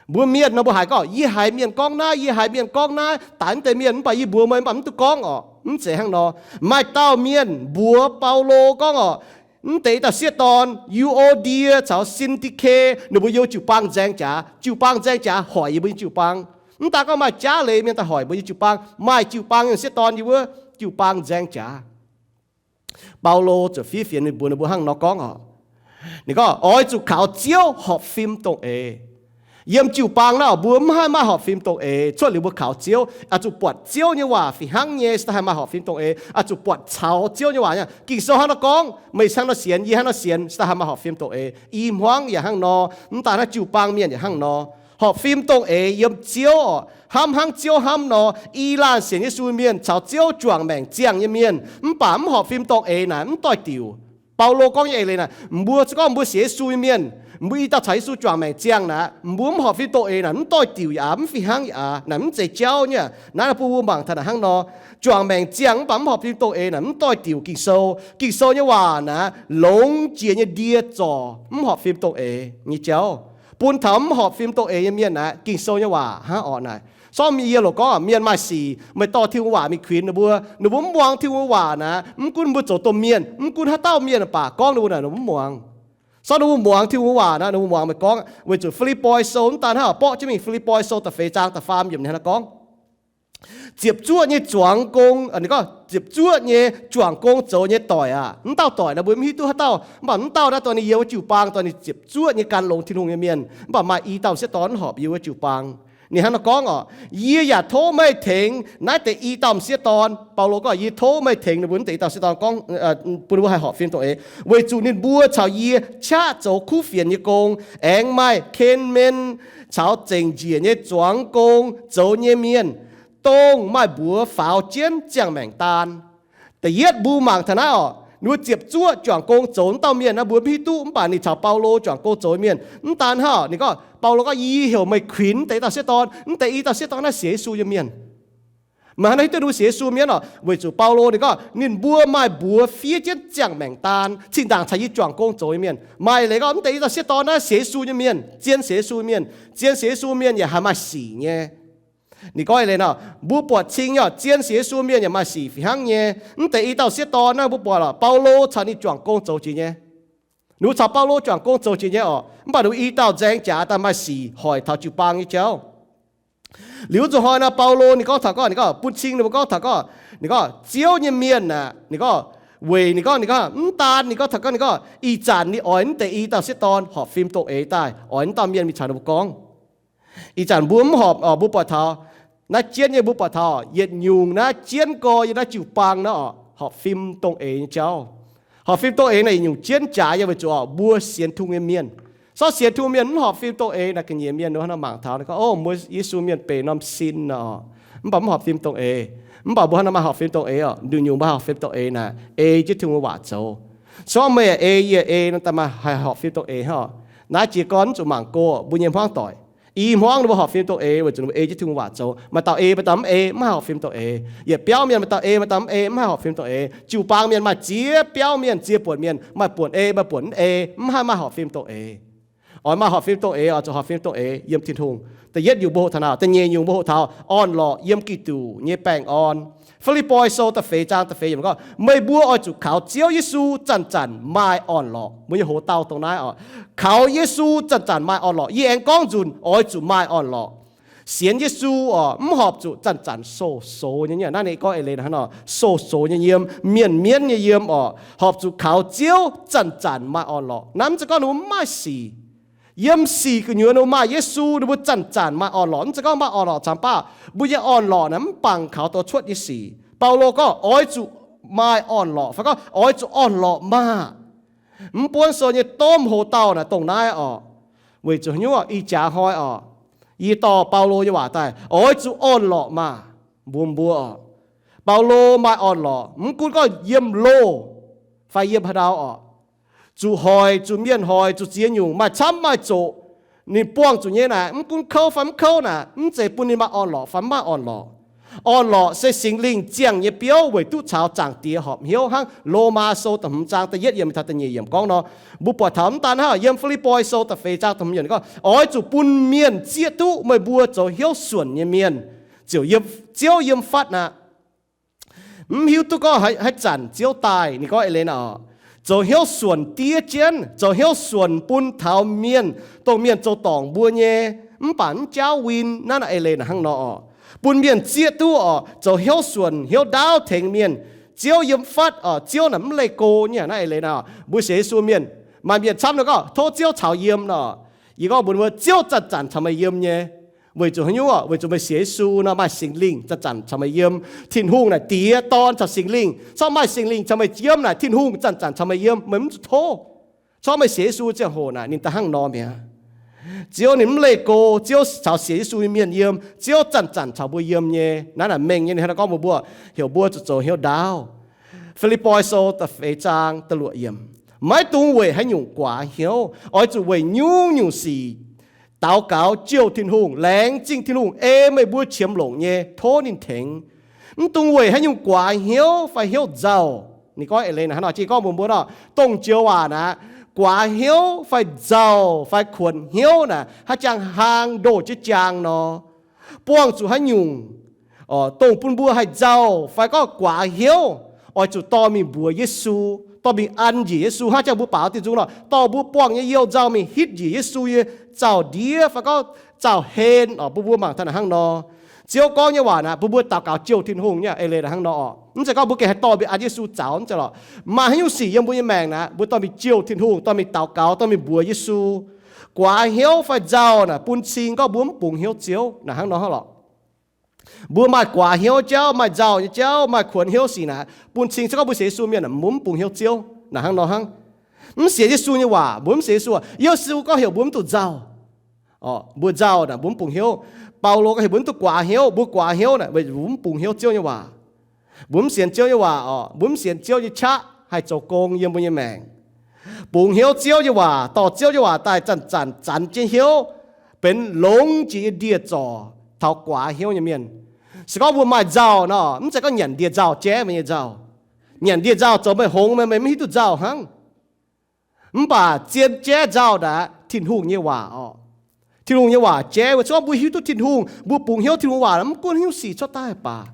Mbuo mienh nor mbuo haiz gorngv, yie haiz mienh gorngv naaiv, yie haiz mienh gorngv naaiv, daic mv deix mienh mv baac yie mbuox meih mv baac mv duqv gorngv orqc. Mv zeiz hnangv nor. Maaih dauh mienh mbuox Baulo gorngv orqc, mv deix i dauh sieqv dorn Yu^o^ndie caux Sin^ti^ke ninh mbuo yiem jiu-baang nzaeng jaax. Jiu-baang nzaeng jaax hoic yie mbuo nyei jiu-baang. Mv daan gorngv maaih jaav leiz mienh daaih hoic mbuo nyei jiu-baang, maaih jiu-baang nyei sieqv dorn yiem wuov jiu-baang nzaeng jaax. Baulo ziouc fiev fienx ninh mbuox ninh mbuo hnangv nor gorngv orqc. Ninh gorngv, oix zuqc kaux Ziouv horpc fim dongh eix. Yiem jiu-baang naaiv mbuo mv haih maaih horpc fim dongh eix, cuotv liuz mbuo kaux Ziouv, oix zuqc buatc Ziouv nyei waac fih hnangv nyei se daaih haih maaih horpc fim dongh eix. Oix zuqc buatc caux Ziouv nyei waac. Ging-Sou hnangv nor gorngv, meih hnangv nor sienx, yie hnangv nor sienx, se daaih haih maaih horpc fim dongh eix. I hmuangv yaac hnangv nor, mv daan naaiv jiu-baang mienh yaac hnangv nor. Horpc fim dongh eix yiem Ziouv orqc. Hnamv hnangv Ziouv hnamv nor, i laanh sienx Yesu mienh caux Ziouv juangc maengc ziangh nyei mienh, mv baac mv horpc fim dongh eix naaic mv doix-diuc. Baulo gorngv nyei eix leiz naaic, mbuo se gorngv mbuo sienx Yesu nyei mienh, Mbuo i dauh caux Yesu juangc maengc ziangh naaic, mbuo mv horpc fim dongh eix naaic, mv doix-diuc yaac mv fih hnangv yaac naaic mv zeiz jauv nyei. Naaiv bun mbuo mangc taux naaic hnangv nor, juangc maengc ziangh mv baac mv horpc fim dongh eix naaic mv doix-diuc. Ging-Sou, Ging-Sou nyei waac naaic longx jiex nyei ndie zorc mv horpc fim dongh eix nyei jauv. Bun taux mv horpc fim dongh eix nyei mienh naaic, Ging-Sou nyei waac hnangv orqc naaic. Sortv yie loc gorngv mienh maaih sic, meih dorh Tin-Hungh waac mingh kuinx ninh mbuo, ninh mbuo mv muangx Tin-Hungh waac naaic, mv gunv mbuo zoux domh mienh, mv gunv haaix dauh mienh baac gorngv ninh mbuo naaic ninh mbuo mv muangx. Sortv ninh mbuo muangx Tin-Hungh waac naaic, ninh mbuo muangx meih gorngv. Weic zuqc Fi^lipv^poi Sou mv daan hnangv, borqv jienv mingh Fi^lipv^poi Sou da'feix zaang da'faam yiemc ninh hnangv gorngv, ziepc zuoqv nyei juangc gong, ninh gorngv ziepc zuoqv nyei juangc gong zoux nyei doic aac, mv dauh doic naaic mbuo mv hiuv duqv haaix dauh, mv baac mv dauh naaiv dorh ninh yiem wuov jiu-baang, dorh ninh ziepc zuoqv nyei gan longx Tin-Hungh nyei mienh, mv baac maaih i dauh sieqv dorn mv horpc yiem wuov jiu-baang. Ninh hnangv nor gorngv orqc, yie yaac tov meih tengx naaiv deix i dauh m'sieqv dorn. Baulo gorngv, yie tov meih tengx ninh mbuo naaiv deix i dauh sieqv dorn gorngv, bun ninh mbuo haih horpc fim dongh eix, weic zuqc ninh mbuo caux yie qaqv zoux kuv fienx nyei gong, aengx maaih Ken^men caux zengc njiec nyei zuangx gong zoux nyei mienh, dongh maaih mbuox faaux jienv ziangh maengc daan. Da'yietv mbuo mangc taux naaiv orqc, ninh mbuo ziepc zuoqv juangc gong zoux wuov dauh mienh naaiv mbuo mv hiuv duqv, mv baac ninh caux Baulo juangc gong zoux nyei mienh. Mv daan hnangv, ninh gorngv, Baulo gorngv, yie heuc meih kuinx naaiv deix i dauh sieqv dorn. Naaiv deix i dauh sieqv dorn naaiv sienx Yesu nyei mienh. Meih hnangv naaiv hiuv duqv ninh mbuo sienx Yesu mienh orqc? Weic zuqc Baulo ninh gorngv ninh mbuo maaih mbuox fiev jienv ziangh maengc daan, zinh ndaangc caux yie juangc gong zoux nyei mienh. Maaih leiz gorngv naaiv deix i dauh sieqv dorn naaiv sienx Yesu nyei mienh, zien sienx Yesu mienh, zien sienx Yesu mienh yaac haih maaih sic nyei. Ninh gorngv eix leiz nor, mbuo buatc cing nyei, zien sienx Yesu mienh yaac maaih sic fih hnangv nyei. Naaiv deix i dauh sieqv dorn naaiv mbuo buatc lorqc, Baulo caux ninh juangc gong zoux jiex nyei. Ninh mbuo caux Baulo juangc gong zoux jiex nyei orqc, mv baac ninh mbuo i dauh nzaeng jaax daaih maaih sic hoic taux jiu-baang nyei jauv. Liuz nzuqc hnoi nor, Baulo ninh gorngv taux gorngv, ninh gorngv bun cing ninh mbuo gorngv taux gorngv, ninh gorngv Ziouv nyei mienh aah, ninh gorngv weic ninh gorngv, ninh gorngv mv daan, ninh gorngv taux gorngv, ninh gorngv ih zanc ninh oix naaiv deix i dauh sieqv dorn horpc fim dongh eix daaih, oix naaiv dauh mienh mingh caux ninh mbuo gorngv. Ih zanc mbuo mv horpc orqc, mbuo buatc taux naaiv jienv nyei, mbuo buatc taux yietc nyungc naaiv jienv gorx yiem naaiv jiu-baang naaiv orqc, horpc fim dongh eix nyei jauv. Horpc fim dongh eix naaiv yietc nyungc jienv jaax yiem weic zuqc orqc, mbuo sienx Tin-Hungh nyei mienh. Sortv sienx Tin-Hungh mienh mv horpc fim dongh eix naaic, ga'nyiec mienh nor mangc taux ninh gorngv, O, mbuo Yesu mienh benx norm sin nor, mv baac mv horpc fim dongh eix. Mv baac mbuo hnangv naaiv maaih horpc fim dongh eix orqc, nduqc nyungc mbuo haih horpc fim dongh eix naaic, ei jienv Tin-Hungh waac zoux. Sortv meih aah, ei yie, ei nor daaih maaih haih horpc fim dongh eix hnangv. Naaiv jiez gorn mv zuqc mangc go mbuo nyei hmuangv doic. I hmuangv ninh mbuo horpc fim dongh eix weic zuqc ninh mbuo ei jienv Tin-Hungh waac zoux. Maaih dauh ei, maaih dauh mv ei, mv haih horpc fim dongh eix. Yietc biauv mienh maaih dauh ei, maaih dauh mv ei, mv haih horpc fim dongh eix. Jiu-baang mienh maaih ziex biauv mienh, ziex buonc mienh, maaih buonc ei, maaih buonc mv ei, mv haih maaih horpc fim dongh eix. Oix maaih horpc fim dongh eix, oix zuqc horpc fim dongh eix yiem Tin-Hungh. Da'yietv nyungc mbuo hoqc taux naaic. Da'nyeic nyungc mbuo hoqc taux orn-lorqc yiem Giduc nyei baengh orn. Fi^lipv^poi Sou da'feix zaang da'feix yiemc gorngv, Meih mbuo oix zuqc kaux Ziouv Yesu zanc-zanc maaih orn-lorqc. Mbuo nyei hoz dauh dongh naaiv orqc, kaux Yesu zanc-zanc maaih orn-lorqc. Yie aengx gorngv nzunc, oix zuqc maaih orn-lorqc. Sienx Yesu orqc, mv horpc zuqc zanc-zanc sou-soux nyei. Naaiv ninh gorngv eix leiz hnangv nor, sou-soux nyei yiem, mienh mienv nyei yiem orqc, horpc zuqc kaux Ziouv zanc-zanc maaih orn-lorqc. Naaiv mv zeiz gorngv ninh mbuo mv maaih sic. Yiem sic gu'nyuoz ninh mbuo maaih Yesu, ninh mbuo zanc-zanc maaih orn-lorqc. Mv zeiz gorngv maaih orn-lorqc camv baav. Mbuo nyei orn-lorqc naaic mv bangc kaux douz cuotv nyei sic. Baulo gorngv oix zuqc maaih orn-lorqc, fai gorngv oix zuqc orn-lorqc maah! Mv buonv sou nyei domh hoz dauh naaic dongh naaiv orqc. Weic zuqc haaix nyungc? Ih jaax hnoi orqc, yie dorh Baulo nyei waac daaih, oix zuqc orn-lorqc maah! Mbuo mbuo orqc, Baulo maaih orn-lorqc, mv gunv gorngv yiem loh fai yiem haaix ndau orqc, zuqc hoic, zuqc mienh hoic, zuqc ziex nyungc maaih camv maaih zoqc, ninh buangh zuqc nyei naaic, mv gunv kouv fai mv kouv naaic, mv zeiz bun ninh maaih orn-lorqc fai mv maaih orn-lorqc. Orn-lorqc se Singx Lingh ziangh nyei biouv weic duqv caux Zaangc Diex horpc hnyouv hnangv. Lomaa Sou da'hmz zaang da'yietv yiemc taux da'nyeic yiemc gorngv nor. Mbuo buatc taux mv daan hnangv, yiem Fi^lipv^poi Sou da'feix zaang da'hmz yiemc gorngv, Oix zuqc bun mienh zieqv duqv meih mbuo zoux hnyouv suonc nyei mienh, ziouc yiem, Ziouv yiem fatv aqv. Mv hiuv duqv gorngv haaix zanc Ziouv daaih. Ninh gorngv eix leiz naaic orqc, zoux hnyouv suonc diev jienv, zoux hnyouv suonc bun taux mienh, dongh mienh zoux dorngc mbuo nyei, mv baac mv jaauv win. Naaiv naaic eix leiz naaic hnangv nor orqc, bun mienh zieqv duqv orqc, zoux hnyouv suonc hnyouv ndaauv tengx mienh. Ziouv yiem fatv orqc, Ziouv naaic mv leih go nyei. Naaiv eix leiz naaic orqc, mbuo sienx Yesu mienh, maaih mienh camv nor gorngv tov Ziouv caux yiem nor. Yie gorngv mbuox mbuo, Ziouv zanc-zanc caux meih yiem nyei. Weic zuqc haaix nyungc orqc? Weic zuqc meih sienx Yesu nor, maaih Singx Lingh zanc-zanc caux meih yiem. Tin-Hungh naaic Diex, Dorn caux Singx Lingh. Corc maaih Singx Lingh caux meih yiem naaic, Tin-Hungh zanc-zanc caux meih yiem, meih mv zuqc tov. Corc meih sienx Yesu ziangh hoc naaic ninh da'hnangv nor mi'aqv. Ziouv ninh mv leih go, Ziouv caux sienx Yesu nyei mienh yiem, Ziouv zanc-zanc caux mbuo yiem nyei. Naaiv naaic mengh nyei, ninh hnangv naaiv gorngv mbuox mbuo, heuc mbuo zuqc zoux hnyouv ndaauv. Fi^lipv^poi Sou da'feix zaang da'luoqc yiemc. Maiv dungx weic haaix nyungc guaax hnyouv. Oix zuqc weic nyungc-nyungc sic daux gaux jouh Tin-Hungh, laengz zingh Tin-Hungh ei meih mbuo qiemx longc nyei, tov ninh tengx. Mv dungx weic haaix nyungc guaax hnyouv fai hnyouv nzauh. Ninh gorngv eix leiz naaic hnangv nor, jiex gorngv mbuox mbuo nor, dongh joux waac naaic, guaax hnyouv fai nzauh fai kuonx hnyouv naaic, haaix jangx hlang ndoh jienv jaang nor, buangh zuqc haaix nyungc dongh bun mbuo haih nzauh fai gorngv guaax hnyouv, oix zuqc dorh mingh mbuox Yesu, dorh mingh an njiec Yesu. Hnangv jangx mbuo baaux diuh nzung nor, dorh mbuo buangh nyei youh nzauh mingh hitv njiec Yesu nyei zaux-ndiev fai gorngv zaux-hlen oc. Bun mbuo mangc taux naaic hnangv nor, Ziouv gorngv nyei waac naaic, bun mbuo daux gaux jouh Tin-Hungh nyei eix leiz naaic hnangv nor oc. Mv zeiz gorngv mbuo gengh haih dorh mingh an Yesu zaux, mv zeiz lorqc. Maaih haaix nyungc sic yiem mbuo nyei maengc naaic, mbuo dorh mingh jouh Tin-Hungh, dorh mingh daux gaux, dorh mingh mbuox Yesu. Guaax hnyouv fai nzauh naaic, bun cing gorngv mbuo mv bungx hnyouv Ziouv naaic hnangv nor hnangv lorqc. Mbuo maaih guaax hnyouv jauv, maaih nzauh nyei jauv, maaih kuonx hnyouv sic naaic, bun cing se gorngv mbuo sienx Yesu mienh mbuo mv bungx hnyouv Ziouv naaic hnangv nor hnangv. Mv sienx Yesu nyei waac, mbuo mv sienx Yesu, Yesu gorngv heuc mbuo mv duqv nzauh. Mbuo nzauh naaic, mbuo mv bungx hnyouv. Baulo gorngv heuc mbuo mv duqv guaax hnyouv, mbuo guaax hnyouv naaic, weic zuqc mbuo mv bungx hnyouv Ziouv nyei waac. Mbuo mv sienx Ziouv nyei waac oc, mbuo mv sienx Ziouv nyei qaqv haih zoux gong yiem mbuo nyei maengc. Bungx hnyouv Ziouv nyei waac, dorh Ziouv nyei waac daaih zanc-zanc zanc jienv hnyouv, benx longx jiex nyei ndie-zorc taux guaax hnyouv nyei mienh. Se gorngv mbuo maaih nzauh nor, mv zeiz gorngv nyanc ndie-nzauh jaiv meih nyei nzauh. Nyanc ndie-nzauh zoux meih hngongx, meih mv hiuv duqv nzauh hnangv. Mv baac zien jaiv nzauh naaic, Tin-Hungh nyei waac oc. Tin-Hungh nyei waac jaiv, weic zuqc mbuo hiuv duqv Tin-Hungh, mbuo bungx hnyouv Tin-Hungh waac, mv gunv haaix nyungc sic cuotv daaih baac,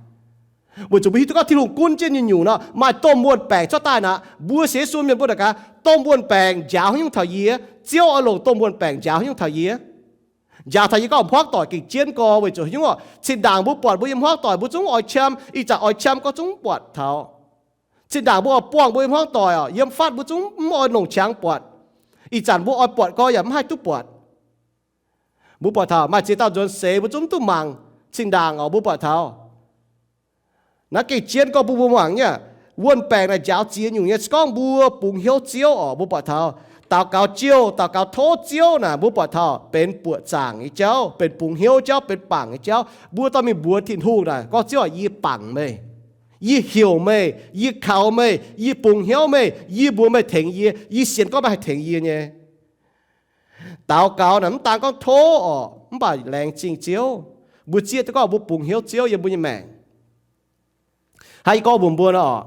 weic zuqc mbuo hiuv duqv gorngv Tin-Hungh gunv jienv nyungc-nyungc nor, maaih domh wuon-baengc cuotv daaih naaic, mbuo sienx Yesu mienh mbuo naaic gaax, domh wuon-baengc njaaux haaix nyungc taux yie? Ziouv oix longc domh wuon-baengc njaaux haaix nyungc taux yie? Njaaux taux yie gorngv hmuangv doic gengh jienv gorx, weic zuqc haaix nyungc oc? Cin-ndaangc mbuo buatc mbuo yiem hmuangv doic, mbuo zungv oix qiemx, ih zanc oix qiemx gorngv zungv buatc taux. Cin-ndaangc mbuo oix buangh mbuo yiem hmuangv doic oc, yiem fatv mbuo zungv mv oix longc qangx buatc. Ih zanc mbuo oix buatc gorx yaac mv haih duqv buatc. Mbuo buatc taux maaih ziex dauh nzuonx seix mbuo zungv mv duqv mangc cin-ndaangc oc, mbuo buatc taux. Naaiv gengh jienv gorngv bun mbuo mangc nyei, wuon-baengc naaic njaaux ziex nyungc nyei. Se gorngv mbuo bungx hnyouv Ziouv oc, mbuo buatc taux daux gaux jouh, daux gaux tov Ziouv naaic, mbuo buatc taux benx buoqc zaangc nyei jauv, benx bungx hnyouv jauv, benx bangc nyei jauv. Mbuo dorh mingh mbuox Tin-Hungh naaic, gorngv, Ziouv aac, yie bangc meih, yie heuc meih, yie kaux meih, yie bungx hnyouv meih, yie mbuox meih tengx yie, yie sienx gorngv meih haih tengx yie nyei. Daux gaux naaic mv daan gorngv tov oc, mv baac laengz zingh Ziouv. Mbuo zieqv duqv gorngv mbuo bungx hnyouv Ziouv yiem mbuo nyei maengc. Hnangv yie gorngv mbuox mbuo nor oc,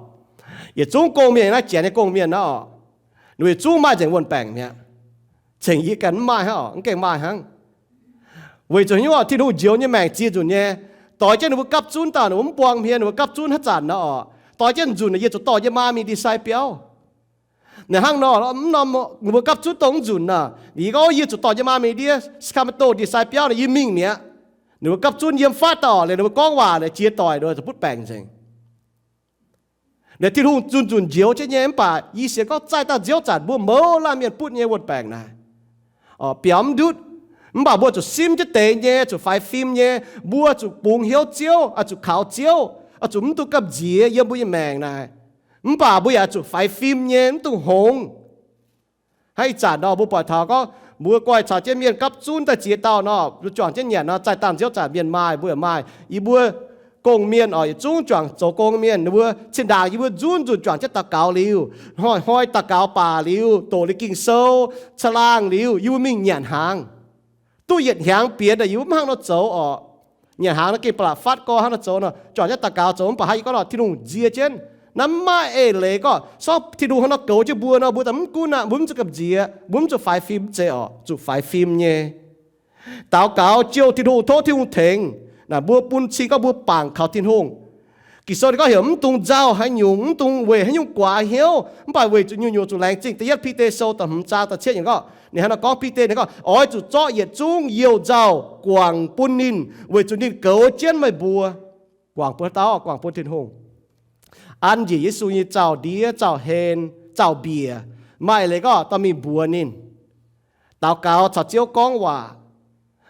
yietc zungv gong-mienh, naaiv janx nyei gong-mienh nor oc, ninh mbuo yietc zungv maaih nzengc wuon-baengc mi'aqv. Cengx yie ganh mv maaih hnangv oc, mv gaengh maaih hnangv. Weic zuqc haaix nyungc oc, Tin-Hungh njoux nyei maengc ziex nzunc nyei. Doix jienv ninh mbuo gapv zunv daaih, ninh mbuo mv buang hmien, ninh mbuo gapv zunv haaix zanc nor oc, doix jienv nzunc naaic yie zuqc dorh yie maa mingh ndie-sai biauv. Naaic hnangv nor, mv norm ninh mbuo gapv zunv dongh mv nzunc nor, yie gorngv, Yie zuqc dorh yie maa mingh ndie, Sacramento ndie-sai biauv nor, yie mingh mi'aqv. Ninh mbuo gapv zunv yiem fatv daaih oc, liuz ninh mbuo gorngv waac naaic jiex doic nor, zuqc butv baengc nzengc. Liuz Tin-Hungh zunh nzunc njoux jienv nyei, mv baac yie sienx gorngv zaih daaih nziouv zanc mbuo mouz laanh mienh butv nyei wuon-baengc naaic, biaux mv ndutv. Mv baac mbuo zuqc simv jienv deix nyei, zuqc faix fim nyei. Mbuo zuqc bungx hnyouv Ziouv, zuqc kaux Ziouv, zuqc mv dungx gamh nziex yiem mbuo nyei maengc naaic. Mv baac mbuo yaac zuqc faix fim nyei, mv dungx hngongx. Hnangv ih zanc nor, mbuo buatc taux gorngv mbuo guaih caux jienv mienh gapv zunv daaih ziex dauh nor, mbuo juangc jienv nyanc nor, zaih dangh nziouv zanc mienh maaih, mbuo yaac maaih. Yie mbuo gong-mienh oc, yietc zungv juangc zoux gong mienh, ninh mbuo zinh ndaangc yie mbuo nzunc nzunc juangc jienv daux gaux liuz, hnoi-hnoi daux gaux baac liuz, doqc liuz Ging-Sou, caangh laangh liuz, yie mbuo mingh nyanc hnaangx. Duqv yietc hnyangx bienx daaih yie mbuo mv hnangv nor zoux oc. Nyanc hnaangx nor gengh ba'laqc fatv gorx hnangv nor zoux nor, juangc jienv daux gaux zoux, mv baac hnangv yie gorngv nor, Tin-Hungh nzie jienv. Naaiv mv maaih eix leiz gorngv, se gorngv Tin-Hungh hnangv nor goux jienv mbuo nor, mbuo daaih mv gunv aqv, mbuo mv zuqc gamh nziex, mbuo mv zuqc faix fim zeiz oc, zuqc faix fim nyei. Daux gaux jouh Tin-Hungh, tov Tin-Hungh tengx. Naaic mbuo bun cing gorngv mbuo bangc kaux Tin-Hungh. Ging-Sou ninh gorngv heuc mv dungx nzauh haaix nyungc, mv dungx weic haaix nyungc guaax hnyouv, mv baac weic zuqc nyungc-nyungc zuqc laengz zingh. Da'yietv Bide Sou da'hmz zaang da'cietv yiemc gorngv, ninh hnangv nor gorngv Bide, ninh gorngv, Oix zuqc zorqv yietc zungv youh nzauh guangc bun ninh, weic zuqc ninh goux jienv meih mbuo. Guangc bun haaix dauh? Guangc bun Tin-Hungh. An njiec Yesu nyei zaux-ndiev, zaux-hlen, zaux-mbiec, maaih eix leiz gorngv dorh mingh mbuox ninh. Daux gaux caux Ziouv gorngv waac.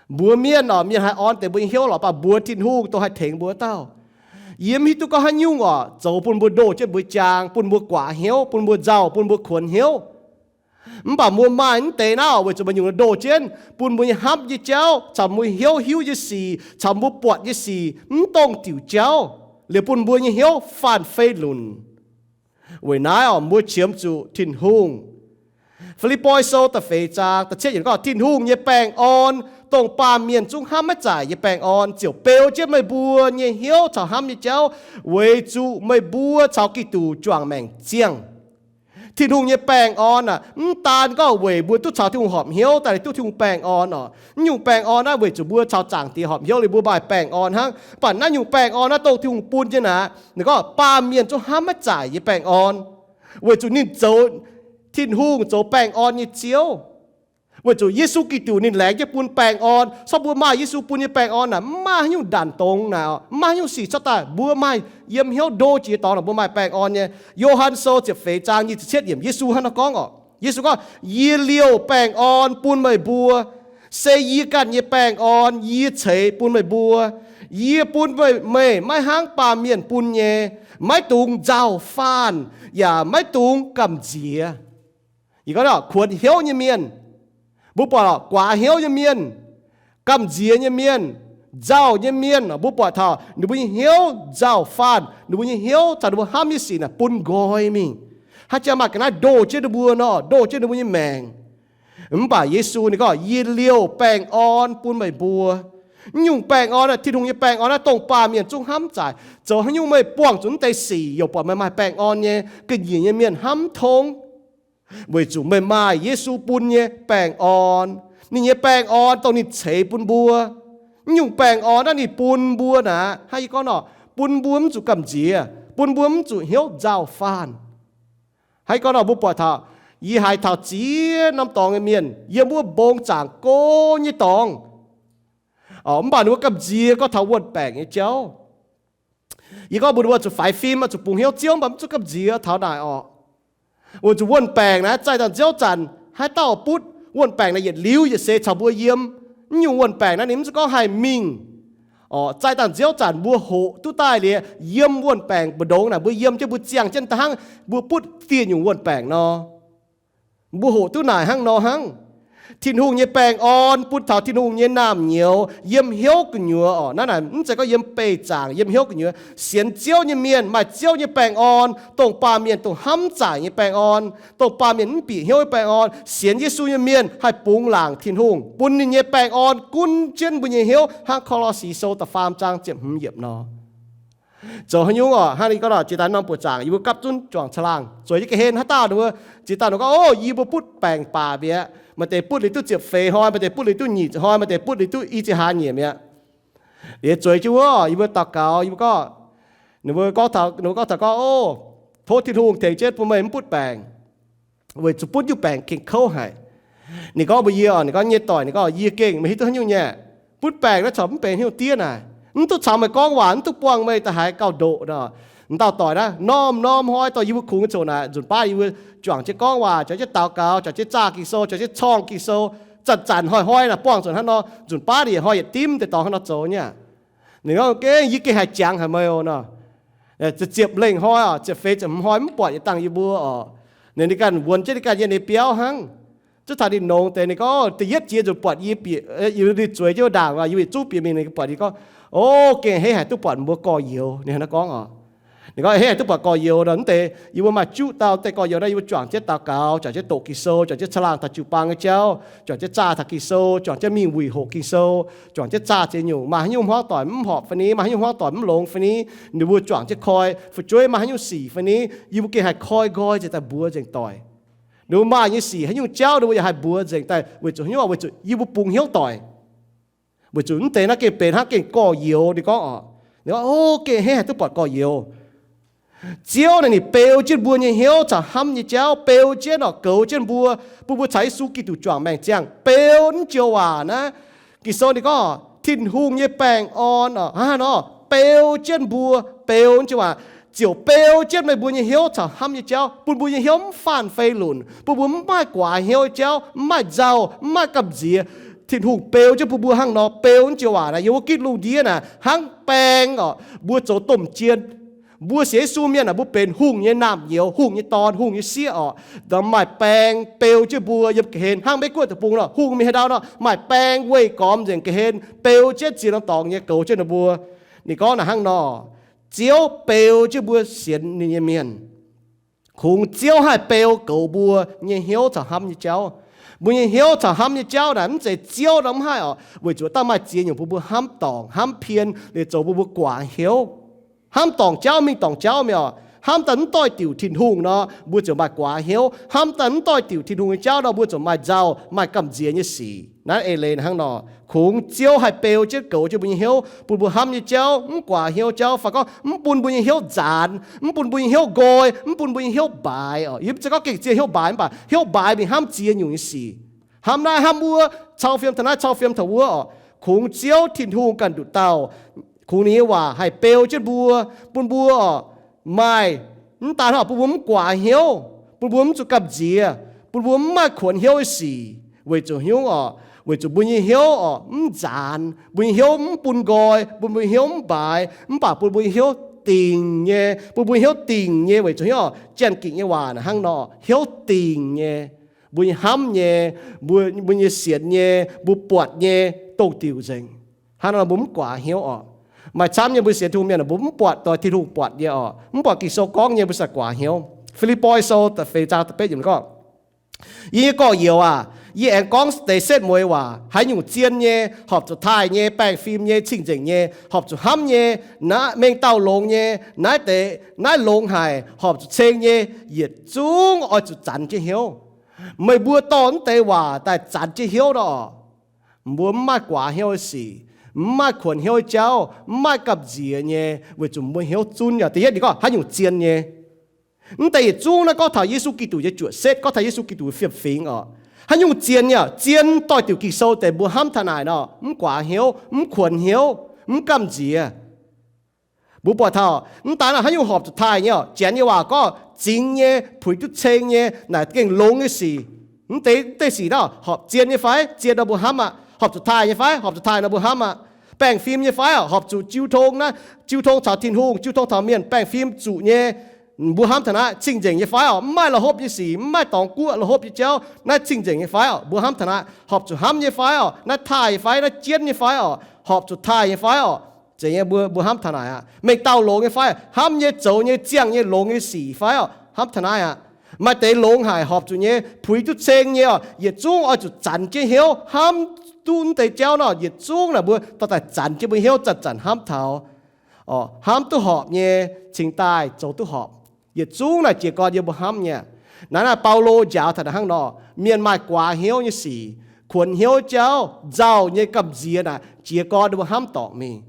Mbuox mienh oc, mienh haih orn deix mbuo nyei hnyouv lorqc, mv baac mbuox Tin-Hungh dongh haih tengx mbuo dauh. Yie mv hiuv duqv gorngv haaix nyungc oc, zoux bun mbuo ndoh jienv mbuo jaang, bun mbuo guaax hnyouv, bun mbuo nzauh, bun mbuo kuonx hnyouv. Mv baac mbuo maaih mv deix naaiv oc, weic zuqc maaih nyungc ndoh jienv, bun mbuo nyei hnamv nyei jauv caux mbuo hnyouv hiuv nyei sic caux mbuo buatc nyei sic mv dongh diuc jauv, liuz bun mbuo nyei hnyouv faanh fei lunc. Weic naaiv oc, mbuo qiemx zuqc Tin-Hungh Fi^lipv^poi Sou da'feix zaang da'cietv yiemc gorngv, Tin-Hungh nyei baengh orn, dongh baamh mienh zungv hnamv maiv zaaic nyei baengh orn, ziouc beu jienv meih mbuo nyei hnyouv caux hnamv nyei jauv, weic zuqc meih mbuo caux Giduc juangc maengc ziangh. Tin-Hungh nyei baengh orn aah, mv daan gorngv weic mbuo duqv caux Tin-Hungh horpc hnyouv daaih duqv Tin-Hungh baengh orn orqc. Mv nyungc baengh orn naaiv weic zuqc mbuo caux Zaangc Diex horpc hnyouv liuz mbuo maaih baengh orn hnangv. Mv baac naaiv nyungc baengh orn naaiv dongh Tin-Hungh bun nyei naaic, ninh gorngv baamh mienh zungv hnamv maiv zaaic nyei baengh orn, weic zuqc ninh zoux, Tin-Hungh zoux baengh orn nyei Ziouv. Weic zuqc Yesu Giduc ninh laengz jienv bun baengh orn. Corc mbuo maaih Yesu bun nyei baengh orn naaic, mv maaih haaix nyungc ndanc dongz naaic, mv maaih haaix nyungc sic corc daaih mbuo maaih yiem hnyouv ndo jiex dorngx naaic mbuo maaih baengh orn nyei. Yo^han Sou ziepc feix zaang nyic ziepc cietv yiemc Yesu hnangv naaiv gorngv orqc. Yesu gorngv, Yie liouh baengh orn bun meih mbuo, se yie ganh nyei baengh orn yie ceix bun meih mbuo. Yie bun meih, meih maiv hnangv baamh mienh bun nyei, maiv dungx nzauh faanh, yaac maiv dungx gamh nziex. Yie gorngv kuonx hnyouv nyei mienh, mbuo buatc guaax hnyouv nyei mienh, gamh nziex nyei mienh, nzauh nyei mienh, mbuo buatc taux ninh mbuo nyei hnyouv nzauh faanh, ninh mbuo nyei hnyouv caux ninh mbuo hnamv nyei sic naaic bun nqoi mingh. Haaix jangx maaih ga'naaiv ndoh jienv ninh mbuo nor, ndoh jienv ninh mbuo nyei maengc. Mv baac Yesu ninh gorngv, Yie liouh baengh orn bun meih mbuo. Mv nyungc baengh orn, Tin-Hungh nyei baengh orn naaiv dongh baamh mienh zungv hnamv zaaic. Zoux haaix nyungc meih buangh zuqc mv deix sic yaac buatc meih maaih baengh orn nyei, ga'nyiec nyei mienh hnamv mv tong. Weic zuqc meih maaih Yesu bun nyei baengh orn. Ninh nyei baengh orn dongh ninh ceix bun mbuo. Mv nyungc baengh orn naaiv ninh bun mbuo naaic, hnangv yie gorngv nor, bun mbuo mv zuqc gamh nziex, bun mbuo mv zuqc hnyouv nzauh faanh. Hnangv yie gorngv nor, mbuo buatc taux, yie haiz taux ziex norm dorngx nyei mienh yiem wuov mbong zaangc go nyei dorngx. Mv baac ninh mbuo gamh nziex gorngv taux wuon-baengc nyei jauv. Yie gorngv mbuo, mbuo zuqc faix fim, zuqc bungx hnyouv Ziouv, mv baac mv zuqc gamh nziex taux naaic orqc. Weic zuqc wuon-baengc naaiv zaih dangh nziouv zanc haaix dauh butv, wuon-baengc naaic yietc liuz yietc seix caux mbuo yiem. Mv nyungc wuon-baengc naaiv ninh mv zuqc gorngv haih mingh. Orqc, zaih dangh nziouv zanc mbuo hoqc duqv daaih liuz, yiem wuon-baengc mbu'ndongx naaic mbuo yiem jienv mbuo ziangh jienv da'hnangv mbuo butv dieh nyungc wuon-baengc nor. Mbuo hoqc duqv naaic hnangv nor hnangv. Tin-Hungh nyei baengh orn bun taux Tin-Hungh nyei naamh nyouz yiem hnyouv gu'nyuoz orqc. Naaiv naaic mv zeiz gorngv yiem beih zaangc, yiem hnyouv gu'nyuoz. Sienx Ziouv nyei mienh maaih Ziouv nyei baengh orn, dongh baamh mienh dongh hnamv zaaic nyei baengh orn, dongh baamh mienh mv bieqc hnyouv nyei baengh orn. Sienx Yesu nyei mienh haih bungx laangc Tin-Hungh, bun ninh nyei baengh orn gunv jienv mbuo nyei hnyouv hnangv Ko^lo^si Sou da'faam zaang ziepc hmz yiemc nor. Zoux haaix nyungc orqc? Hnangv yie gorngv nor, jiex daaih norm buoqc zaangc yie mbuo gapv zunv juangc caangh laangh, zueiz jienv ga'hlen haaix dauh ninh mbuo jiex daaih ninh gorngv, Ov, yie mbuo butv baengc baac mi'aqv. Maaih deix butv liuz duqv ziepc feix hnoi, maaih deix butv liuz duqv nyic ziepc hnoi, maaih deix butv liuz duqv i ziepc hlaax nyeic mi'aqv. Liuz zueiz jienv wuov, yie mbuo daux gaux, yie mbuo gorngv, ninh mbuo gorngv taux, ninh mbuo gorngv taux gorngv, Ov, tov Tin-Hungh tengx jienv bun meih mv butv baengc, weic zuqc butv nyungc baengc gengh kouv haic. Ninh gorngv mbuox yie orqc, ninh gorngv, Nyei doic, ninh gorngv, yie gengh maiv hiuv duqv haaix nyungc nyei. Butv baengc naaiv corc mv benx haaix nyungc diev naaic. Mv duqv caux meih gorngv waac, mv duqv buangh meih da'haiz gauh ndoqc nor. M'dauh doic naaiv norm-norm hnoi dorh yie mbuo kungx nyei coc naaic, nzunc baav yie mbuo juangc jienv gorngv waac, juangc jienv daux gaux, juangc jienv zaah Ging-Sou, juangc jienv corng Ging-Sou, zanc-zanc hnoi-hnoi naaic buangh zuqc hnangv nor, nzunc baav ninh yietc hnoi yietc dimv deix dorngx hnangv nor zoux nyei aqv. Ninh gorngv, Gengh yie gengh haih jangx haic meih oc nor. Ziepc, ziepc lengh hnoi orqc, ziepc feix ziepc hmz hnoi mv buatc yietc dangh yie mbuo orqc. Ninh ganh wuonx jienv ninh ganh yiem ninh biauv hnangv. Zuov taux ninh nongx deix, ninh gorngv, Da'yietv jiex nzunc buatc yie bieqc, yie zueiz jienv wuov ndaangc, yie zuqv bieqc mingh, ninh buatc, ninh gorngv, Ov, gengh hneiv haic duqv buatc mbuo gorx-youz. Ninh hnangv naaiv gorngv orqc. Ninh gorngv, Hneiv haic duqv buatc gorx-youz nor, mv deix yie mbuo maaih juqv dauh deix gorx-youz naaiv, yie mbuo juangc jienv daux gaux, juangc jienv doqc Ging-Sou, juangc jienv caangh laangh taux jiu-baang nyei jauv, juangc jienv zaah taux Ging-Sou, juangc jienv mingh wuic hoqc Ging-Sou, juangc jienv zaah ziex nyungc, maaih haaix nyungc hmuangv doic mv horpc fai ni, maaih haaix nyungc hmuangv doic mv longx fai ni, ninh mbuo juangc jienv koi, fu'jueiv maaih haaix nyungc sic fai ni, yie mbuo gengh haih koi nqoi nzengc daaih mbuox nzengc doic. Ninh mbuo maaih nyei sic haaix nyungc jauv ninh mbuo yaac haih mbuox nzengc daaih, weic zuqc hnyouv, weic zuqc yie mbuo bungx hnyouv doic. Weic zuqc mv deix naaiv gengh benx hnangv gengh gorx-youz. Ninh gorngv orqc, ninh gorngv, Ov, gengh hneiv haic duqv buatc gorx-youz. Ziouv naaic ninh beu jienv mbuo nyei hnyouv caux hnamv nyei jauv, beu jienv orqc, goux jienv mbuo, bun mbuo caux Yesu Giduc juangc maengc ziangh. Beu naaiv joux waac naaiv, Ging-Sou ninh gorngv, Tin-Hungh nyei baengh orn orqc, hnangv haaix nor beu jienv mbuo, beu naaiv joux waac, ziouc beu jienv meih mbuo nyei hnyouv caux hnamv nyei jauv, bun mbuo nyei hnyouv mv faanh fei lunc, bun mbuo mv maaih guaax hnyouv nyei jauv, mv maaih nzauh, mv maaih gamh nziex. Tin-Hungh beu jienv bun mbuo hnangv nor. Beu naaiv joux waac naaic yiem wuov gitv lungh ndiev naaic hnangv baeng orqc, mbuo zoux domh jien. Mbuo sienx Yesu mienh aah, mbuo benx hungh nyei naamh nyouz, hungh nyei dorn, hungh nyei sieqv orqc. Ndorm maaih baeng beu jienv mbuo yiem ga'hlen hnangv Meiv Guoqv deic-bung nor, hungh mingh haaix ndau nor maaih baeng weih gormx nzengc ga'hlen, beu jienv ziex norm dorngx nyei goux jienv ninh mbuo. Ninh gorngv naaic hnangv nor, Ziouv beu jienv mbuo sienx ninh nyei mienh. Kungx Ziouv haih beu goux mbuo nyei hnyouv caux hnamv nyei jauv. Mbuo nyei hnyouv caux hnamv nyei jauv naaic mv zeiz Ziouv nor mv haih oc, weic zuqc dangh maaih ziex nyungc bun mbuo hnamv dorngc, hnamv pien, liuz zoux bun mbuo guaax hnyouv. Hnamv dorngc jauv mingh dorngc jauv mi'aqv oc. Hnamv daaih mv doix-diuc Tin-Hungh nor, mbuo ziouc maaih guaax hnyouv. Hnamv daaih mv doix-diuc Tin-Hungh nyei jauv nor, mbuo ziouc maaih nzauh, maaih gamh nziex nyei sic. Naaiv eix leiz hnangv nor, kungx Ziouv haih beu jienv goux jienv mbuo nyei hnyouv, bun mbuo hnamv nyei jauv mv guaax hnyouv jauv, fai gorngv mv bun mbuo nyei hnyouv nzaanx, mv bun mbuo nyei hnyouv nqoi, mv bun mbuo nyei hnyouv mbaaix oc. Yie mv zeiz gorngv gengh zien hnyouv mbaaix, mv baac hnyouv mbaaix mingh hnamv ziex nyungc nyei sic. Hnamv naaiv hnamv wuov, cau fiem taux naaiv cau fiem taux wuov oc. Kungx Ziouv Tin-Hungh ganh nduqc dauh, kungx ninh nyei waac haih beu jienv mbuo, bun mbuo oc, maaih, mv daan oc, bun mbuo mv guaax hnyouv, bun mbuo mv zuqc gamh nziex, bun mbuo mv maaih kuonx hnyouv nyei sic. Weic zuqc hnyouv oc, weic zuqc mbuo nyei hnyouv oc mv nzaanx, mbuo nyei hnyouv mv bun nqoi, bun mbuo nyei hnyouv mv mbaaix, mv baac bun mbuo nyei hnyouv dingc nyei, bun mbuo nyei hnyouv dingc nyei weic zuqc hnyouv oc Janx-Gikc nyei waac hnangv nor, hnyouv dingc nyei. Mbuo nyei hnamv nyei, mbuo, mbuo nyei sienx nyei, mbuo buatc nyei, dongh diuc nzengc. Hnangv nor mbuo mv guaax hnyouv oc. Maaih camv nyei mbuo sienx Tin-Hungh mienh mbuo mv buatc doix Tin-Hungh buatc nyei oc, mv buatc Ging-Sou gorngv nyei mbuo sai guaax hnyouv. Fi^lipv^poi Sou da'feix zaang da'betv yiemc gorngv, Yie nyei gorx-youz aac, yie aengx gorngv deix setv mueiz waac, haaix nyungc zien nyei, horpc zuqc taaih nyei, baengh fim nyei, cing-nzengc nyei, horpc zuqc hnamv nyei, naaiv mengh dauh longx nyei, naaiv deix, naaiv longx haic, horpc zuqc ceng nyei, yietc zungv oix zuqc zanx jienv hnyouv. Meih mbuo dorh mv deix waac daaih zanx jienv hnyouv nor, mbuo mv maaih guaax hnyouv nyei sic, mv maaih kuonx hnyouv nyei jauv, mv maaih gamh nziex nyei, weic zuqc mbuo hnyouv zunv yaac da'yietv ninh gorngv haaix nyungc zien nyei. Mv deix yietc zungv naaiv gorngv taux Yesu Giduc nyei juoqc setv, gorngv taux Yesu Giduc nyei fiem-fingx oc. Haaix nyungc zien nyei, zien doix-diuc Ging-Sou deix mbuo hnamv taux naaic nor, mv guaax hnyouv, mv kuonx hnyouv, mv gamh nziex. Mbuo buatc taux mv daan haaix nyungc horpc zuqc taaih nyei oc, Janx nyei waac gorngv zingx nyei, puix duqv ceng nyei, naaic gengh longx nyei sic. Mv deix, mv deix sic naaiv horpc zien nyei fai? Zien nor mbuo hnamv aqv. Horpc zuqc taaih nyei fai? Horpc zuqc taaih nor mbuo hnamv aqv. Baengh fim nyei fai oc? Horpc zuqc jiu tong naaiv, jiu tong caux Tin-Hungh, jiu tong caux mienh, baengh fim zuqc nyei, mbuo hnamv taux naaiv. Cing-nzengc nyei fai oc? Mv maaih la'hopv nyei sic, mv maaih dorngx guoqv la'hopv nyei jauv, naaiv cing-nzengc nyei fai oc? Mbuo hnamv taux naaiv. Horpc zuqc hnamv nyei fai oc? Naaiv taaih nyei fai? Naaiv jienv nyei fai oc? Horpc zuqc taaih nyei fai oc? Zeiz nyei mbuo, mbuo hnamv taux naaic aqv. Mengh dauh longx nyei fai? Hnamv nyei, zoux nyei, ziangh nyei, longx nyei sic fai oc? Hnamv taux naaiv aqv. Maaih deix longx haic horpc zuqc nyei, puix duqv ceng nyei oc, yietc zungv oix zuqc zanc jienv hnyouv. Hnamv duqv mv deix jauv nor, yietc zungv naaic mbuo dorh daaih zanc jienv mbuo hnyouv zanc-zanc hnamv taux. Hnamv duqv horpc nyei cingx daaih zoux duqv horpc. Yietc zungv naaic jiez gorn yiem mbuo hnamv nyei. Naaiv naaic Baulo njaaux taux naaic hnangv nor, mienh maaih guaax hnyouv nyei sic, kuonx hnyouv jauv, nzauh nyei gamh nziex naaic jiez gorn ninh mbuo hnamv dorngc mingh.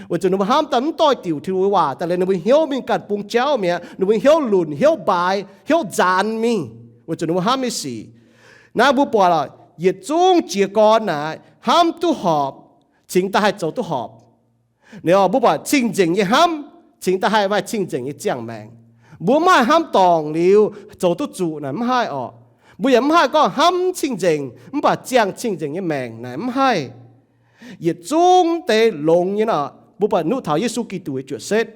Weic zuqc ninh mbuo hnamv daaih mv doix-diuc Tin-Hungh nyei waac daaih liuz, ninh mbuo hnyouv mingh ganh bung jauv mi'aqv. Ninh mbuo hnyouv lunc, hnyouv mbaaix, hnyouv nzaanx mingh, weic zuqc ninh mbuo hnamv nyei sic. Naaiv mbuo buatc lorqc, yietc zungv jiez gorn naaic hnamv duqv horpc cingx daaih haih zoux duqv horpc. Ninh mbuo buatc cing-nzengc nyei hnamv cingx daaih haih maaih cing-nzengc nyei ziangh maengc. Mbuo mv haih hnamv dorngc liuz zoux duqv zuqc naaic mv haih oc. Mbuo yaac mv haih gorngv hnamv cing-nzengc mv baac ziangh cing-nzengc nyei maengc naaic mv haih. Yietc zungv deix longx nyei nor, mbuo buatc nuqv taux Yesu Giduc nyei juoqc setv.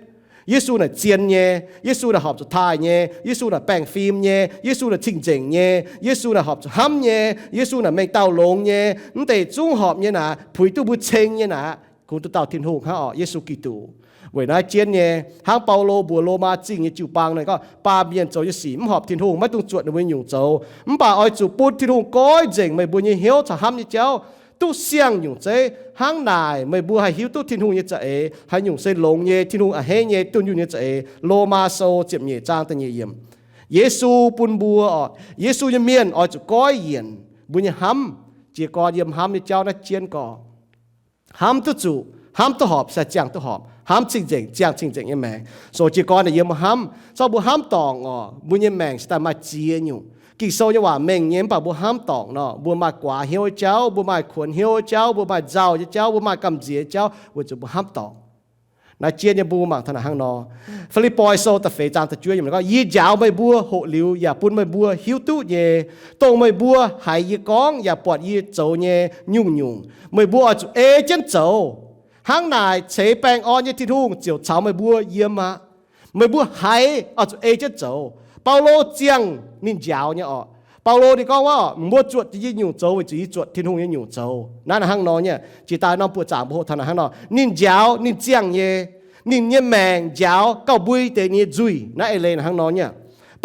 Yesu naaic zien nyei, Yesu naaic horpc zuqc taaih nyei, Yesu naaic baengh fim nyei, Yesu naaic cing-nzengc nyei, Yesu naaic horpc zuqc hnamv nyei, Yesu naaic mengh dauh longx nyei. Mv deix zungv horpc nyei naaic, puix duqv mbuo ceng nyei naaic, kungx duqv dauh Tin-Hungh hnangv oc, Yesu Giduc. Weic naaiv jienv nyei, hnangv Baulo mbuox Lomaa Zingh nyei jiu-baang naaic gorngv, baamh mienh zoux nyei sic mv horpc Tin-Hungh, maiv dungx zuotc ninh mbuo nyei nyungc zoux. Mv baac oix zuqc bun Tin-Hungh goiv nzengc meih mbuo nyei hnyouv caux hnamv nyei jauv duqv siang-nyungc zeiv. Hnangv naaic meih mbuo haih hiuv duqv Tin-Hungh nyei za'eix haaix nyungc se longx nyei, Tin-Hungh a'hneiv nyei, dunh yunh nyei za'eix. Lomaa Sou ziepc nyeic zaang da'nyeic yiemc. Yesu bun mbuo oc, Yesu nyei mienh oix zuqc goiv yienc mbuo nyei hnamv, jiez gorn yiem hnamv nyei jauv naaiv jienv gorx. Hnamv duqv zuqc, hnamv duqv horpc, sai ziangh duqv horpc, hnamv cing-nzengc, ziangh cing-nzengc nyei maengc. Soux jiez gorn naaic yiem mbuo hnamv, zorqv mbuo hnamv dorngc oc, mbuo nyei maengc cingx daaih maaih ziex nyungc. Ging-Sou nyei waac mengh nyei, mv baac mbuo hnamv dorngc nor, mbuo maaih guaax hnyouv nyei jauv, mbuo maaih kuonx hnyouv nyei jauv, mbuo maaih nzauh nyei jauv, mbuo maaih gamh nziex nyei jauv, weic zuqc mbuo hnamv dorngc. Naaiv jienv nyei mbuo mangc taux naaic hnangv nor. Fi^lipv^poi Sou da'feix zaang da'juov yiemc gorngv, yie njaaux meih mbuo hoqc liuz yaac bun meih mbuo hiuv duqv nyei, dongh meih mbuo haiz yie gorngv yaac buatc yie zoux nyei nyungc-nyungc, meih mbuo oix zuqc ei jienv zoux. Hnangv naaic ceix baengh orn nyei Tin-Hungh ziouc caux meih mbuo yiem aqv. Meih mbuo haiz oix zuqc ei jienv zoux. Baulo ziangh ninh njaaux nyei oc. Baulo ninh gorngv wuov, mbuo zuotc yie nyungc zoux weic zuqc yie zuotc Tin-Hungh nyei nyungc zoux. Naaiv hnangv nor nyei. Jiex daaih norm buoqc zaangc mbuo hoqc taux naaic hnangv nor, ninh njaaux ninh ziangh nyei, ninh nyei maengc njaaux gauh mbui deix ninh nyei nzuih. Naaiv eix leiz hnangv nor nyei.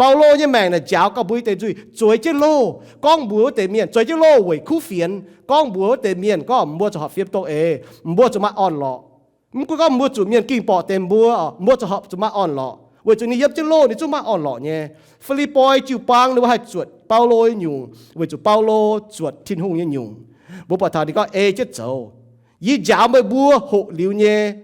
Baulo nyei maengc naaic njaaux gauh mbuo deix nzuih, zueiz jienv loh, gorngv mbuox wuov deix mienh, zueiz jienv loh weic kuv fienx, gorngv mbuox wuov deix mienh gorngv mbuo zuqc horpc fiem doh eix, mbuo zuqc maaih orn-lorqc. Mv gunv gorngv mbuo zuqc mienh ging borqc deix mbuo, mbuo zuqc horpc zuqc maaih orn-lorqc, weic zuqc ninh yiem jienv loh ninh zungv maaih orn-lorqc nyei. Fi^lipv^poi jiu-baang ninh mbuo haih zuotc Baulo nyei nyungc weic zuqc Baulo zuotc Tin-Hungh nyei nyungc. Mbuo buatc taux ninh gorngv ei jienv zoux. Yie njaaux meih mbuo hoqc liuz nyei,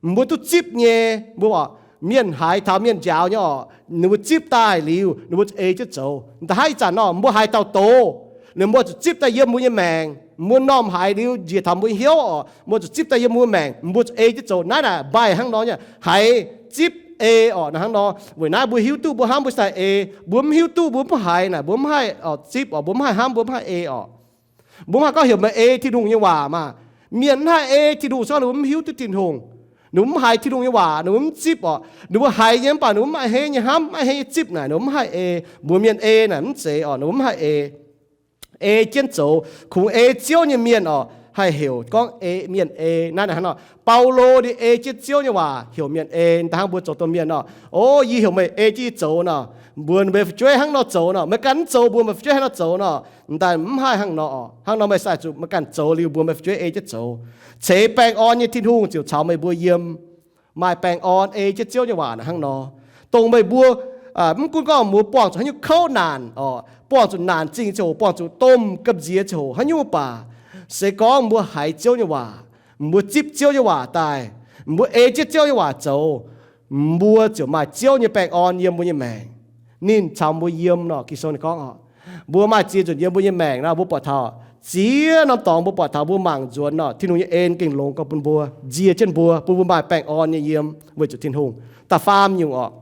mbuo duqv zipv nyei. Mbuo, mienh haiz taux mienh njaaux nyei orqc, ninh mbuo zipv daaih liuz ninh mbuo zuqc ei jienv zoux. Da'haiz ih zanc nor mbuo haiz dauh doz, ninh mbuo zuqc zipv daaih yiem mbuo nyei maengc. Mbuo m'normh haiz liuz njiec taux mbuo hnyouv orqc, mbuo zuqc zipv daaih yiem mbuo maengc, mbuo zuqc ei jienv zoux. Naaiv naaic mbaih hnangv nor nyei, haiz, zipv, ei orqc. Naaiv hnangv nor weic naaiv mbuo hiuv duqv mbuo hnamv mbuo sai ei. Mbuo mv hiuv duqv mbuo mv haiz naaic, mbuo mv haih zipv orqc, mbuo mv haih hnamv, mbuo mv haih ei orqc. Mbuo mv haih gorngv heuc meih ei Tin-Hungh nyei waac maah. Mienh mv haih ei Tin-Hungh se gorngv ninh mbuo mv hiuv duqv Tin-Hungh, ninh mbuo mv haiz Tin-Hungh nyei waac, ninh mbuo mv zipv orqc. Ninh mbuo haiz nyei mv baac ninh mbuo mv a'hneiv nyei hnamv, mv a'hneiv nyei zipv naaic, ninh mbuo mv haih ei. Mbuox mienh ei naaic mv zeiz orqc, ninh mbuo mv haih ei. Ei jienv zoux, kungx ei Ziouv nyei mienh orqc, haih heuc gorngv ei mienh ei. Naaiv hnangv nor, Baulo ninh ei jienv Ziouv nyei waac heuc mienh ei. Da'hnangv mbuo zoux domh mienh nor, o, yie heuc meih ei jienv yie zoux nor, mbuox meih fu'jueiv hnangv nor zoux nor, meih ganh mv zoux, mbuox meih fu'jueiv hnangv nor zoux nor, m'daaih mv haih hnangv nor orqc. Hnangv nor meih sai zuqc meih ganh zoux liuz mbuox meih fu'jueiv ei jienv zoux. Ceix baengh orn nyei Tin-Hungh ziouc caux meih mbuo yiem. Maaih baengh orn ei jienv Ziouv nyei waac naaic hnangv nor, dongh meih mbuo, mv gunv gorngv mbuo buangh zuqc haaix nyungc kouv naanc orqc, buangh zuqc naanc zingh ziangh hoc, buangh zuqc domh gamh nziex ziangh hoc, haaix nyungc mv baac, se gorngv mbuo haiz Ziouv nyei waac, mbuo zipv Ziouv nyei waac daaih, mbuo ei jienv Ziouv nyei waac zoux, mbuo ziouc maaih Ziouv nyei baengh orn yiem mbuo nyei maengc. Ninh caux mbuo yiem nor, Ging-Sou ninh gorngv orqc, mbuo maaih ziex nzunc yiem mbuo nyei maengc nor, mbuo buatc taux ziex norm dorngx mbuo buatc taux mbuo mangc nzuonx nor, Tin-Hungh nyei en gengh longx gorx bun mbuo, nzie jienv mbuo, bun mbuo maaih baengh orn nyei yiem weic zuqc Tin-Hungh. Da'faam nyungc orqc,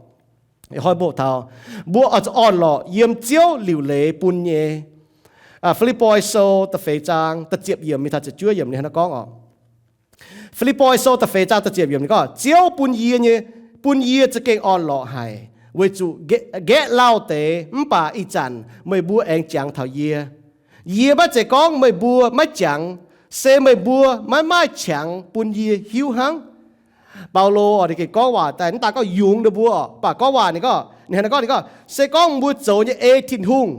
hnoi mbuo taux, mbuo oix zuqc orn-lorqc yiem Ziouv liuc leiz bun nyei. Fi^lipv^poi Sou da'feix zaang da'ziepc yiemc mingh taux ziepc juov yiemc ninh hnangv naaiv gorngv orqc. Fi^lipv^poi Sou da'feix zaang da'ziepc yiemc ninh gorngv, Ziouv bun yie nyei, bun yie za'gengh orn-lorqc haic, weic zuqc nqaeqv lauh deix mv baac ih zanc meih mbuo aengx jangx taux yie. Yie maiv zeiz gorngv meih mbuo maiv jangx, se meih mbuo maiv maaih qangx bun yie hiuv hnangv. Baulo ninh gengh gorngv waac daaih mv daaih gorngv yungz ninh mbuo, mv baac gorngv waac ninh gorngv, ninh hnangv naaiv gorngv, ninh gorngv, se gorngv mbuo zoux nyei ei Tin-Hungh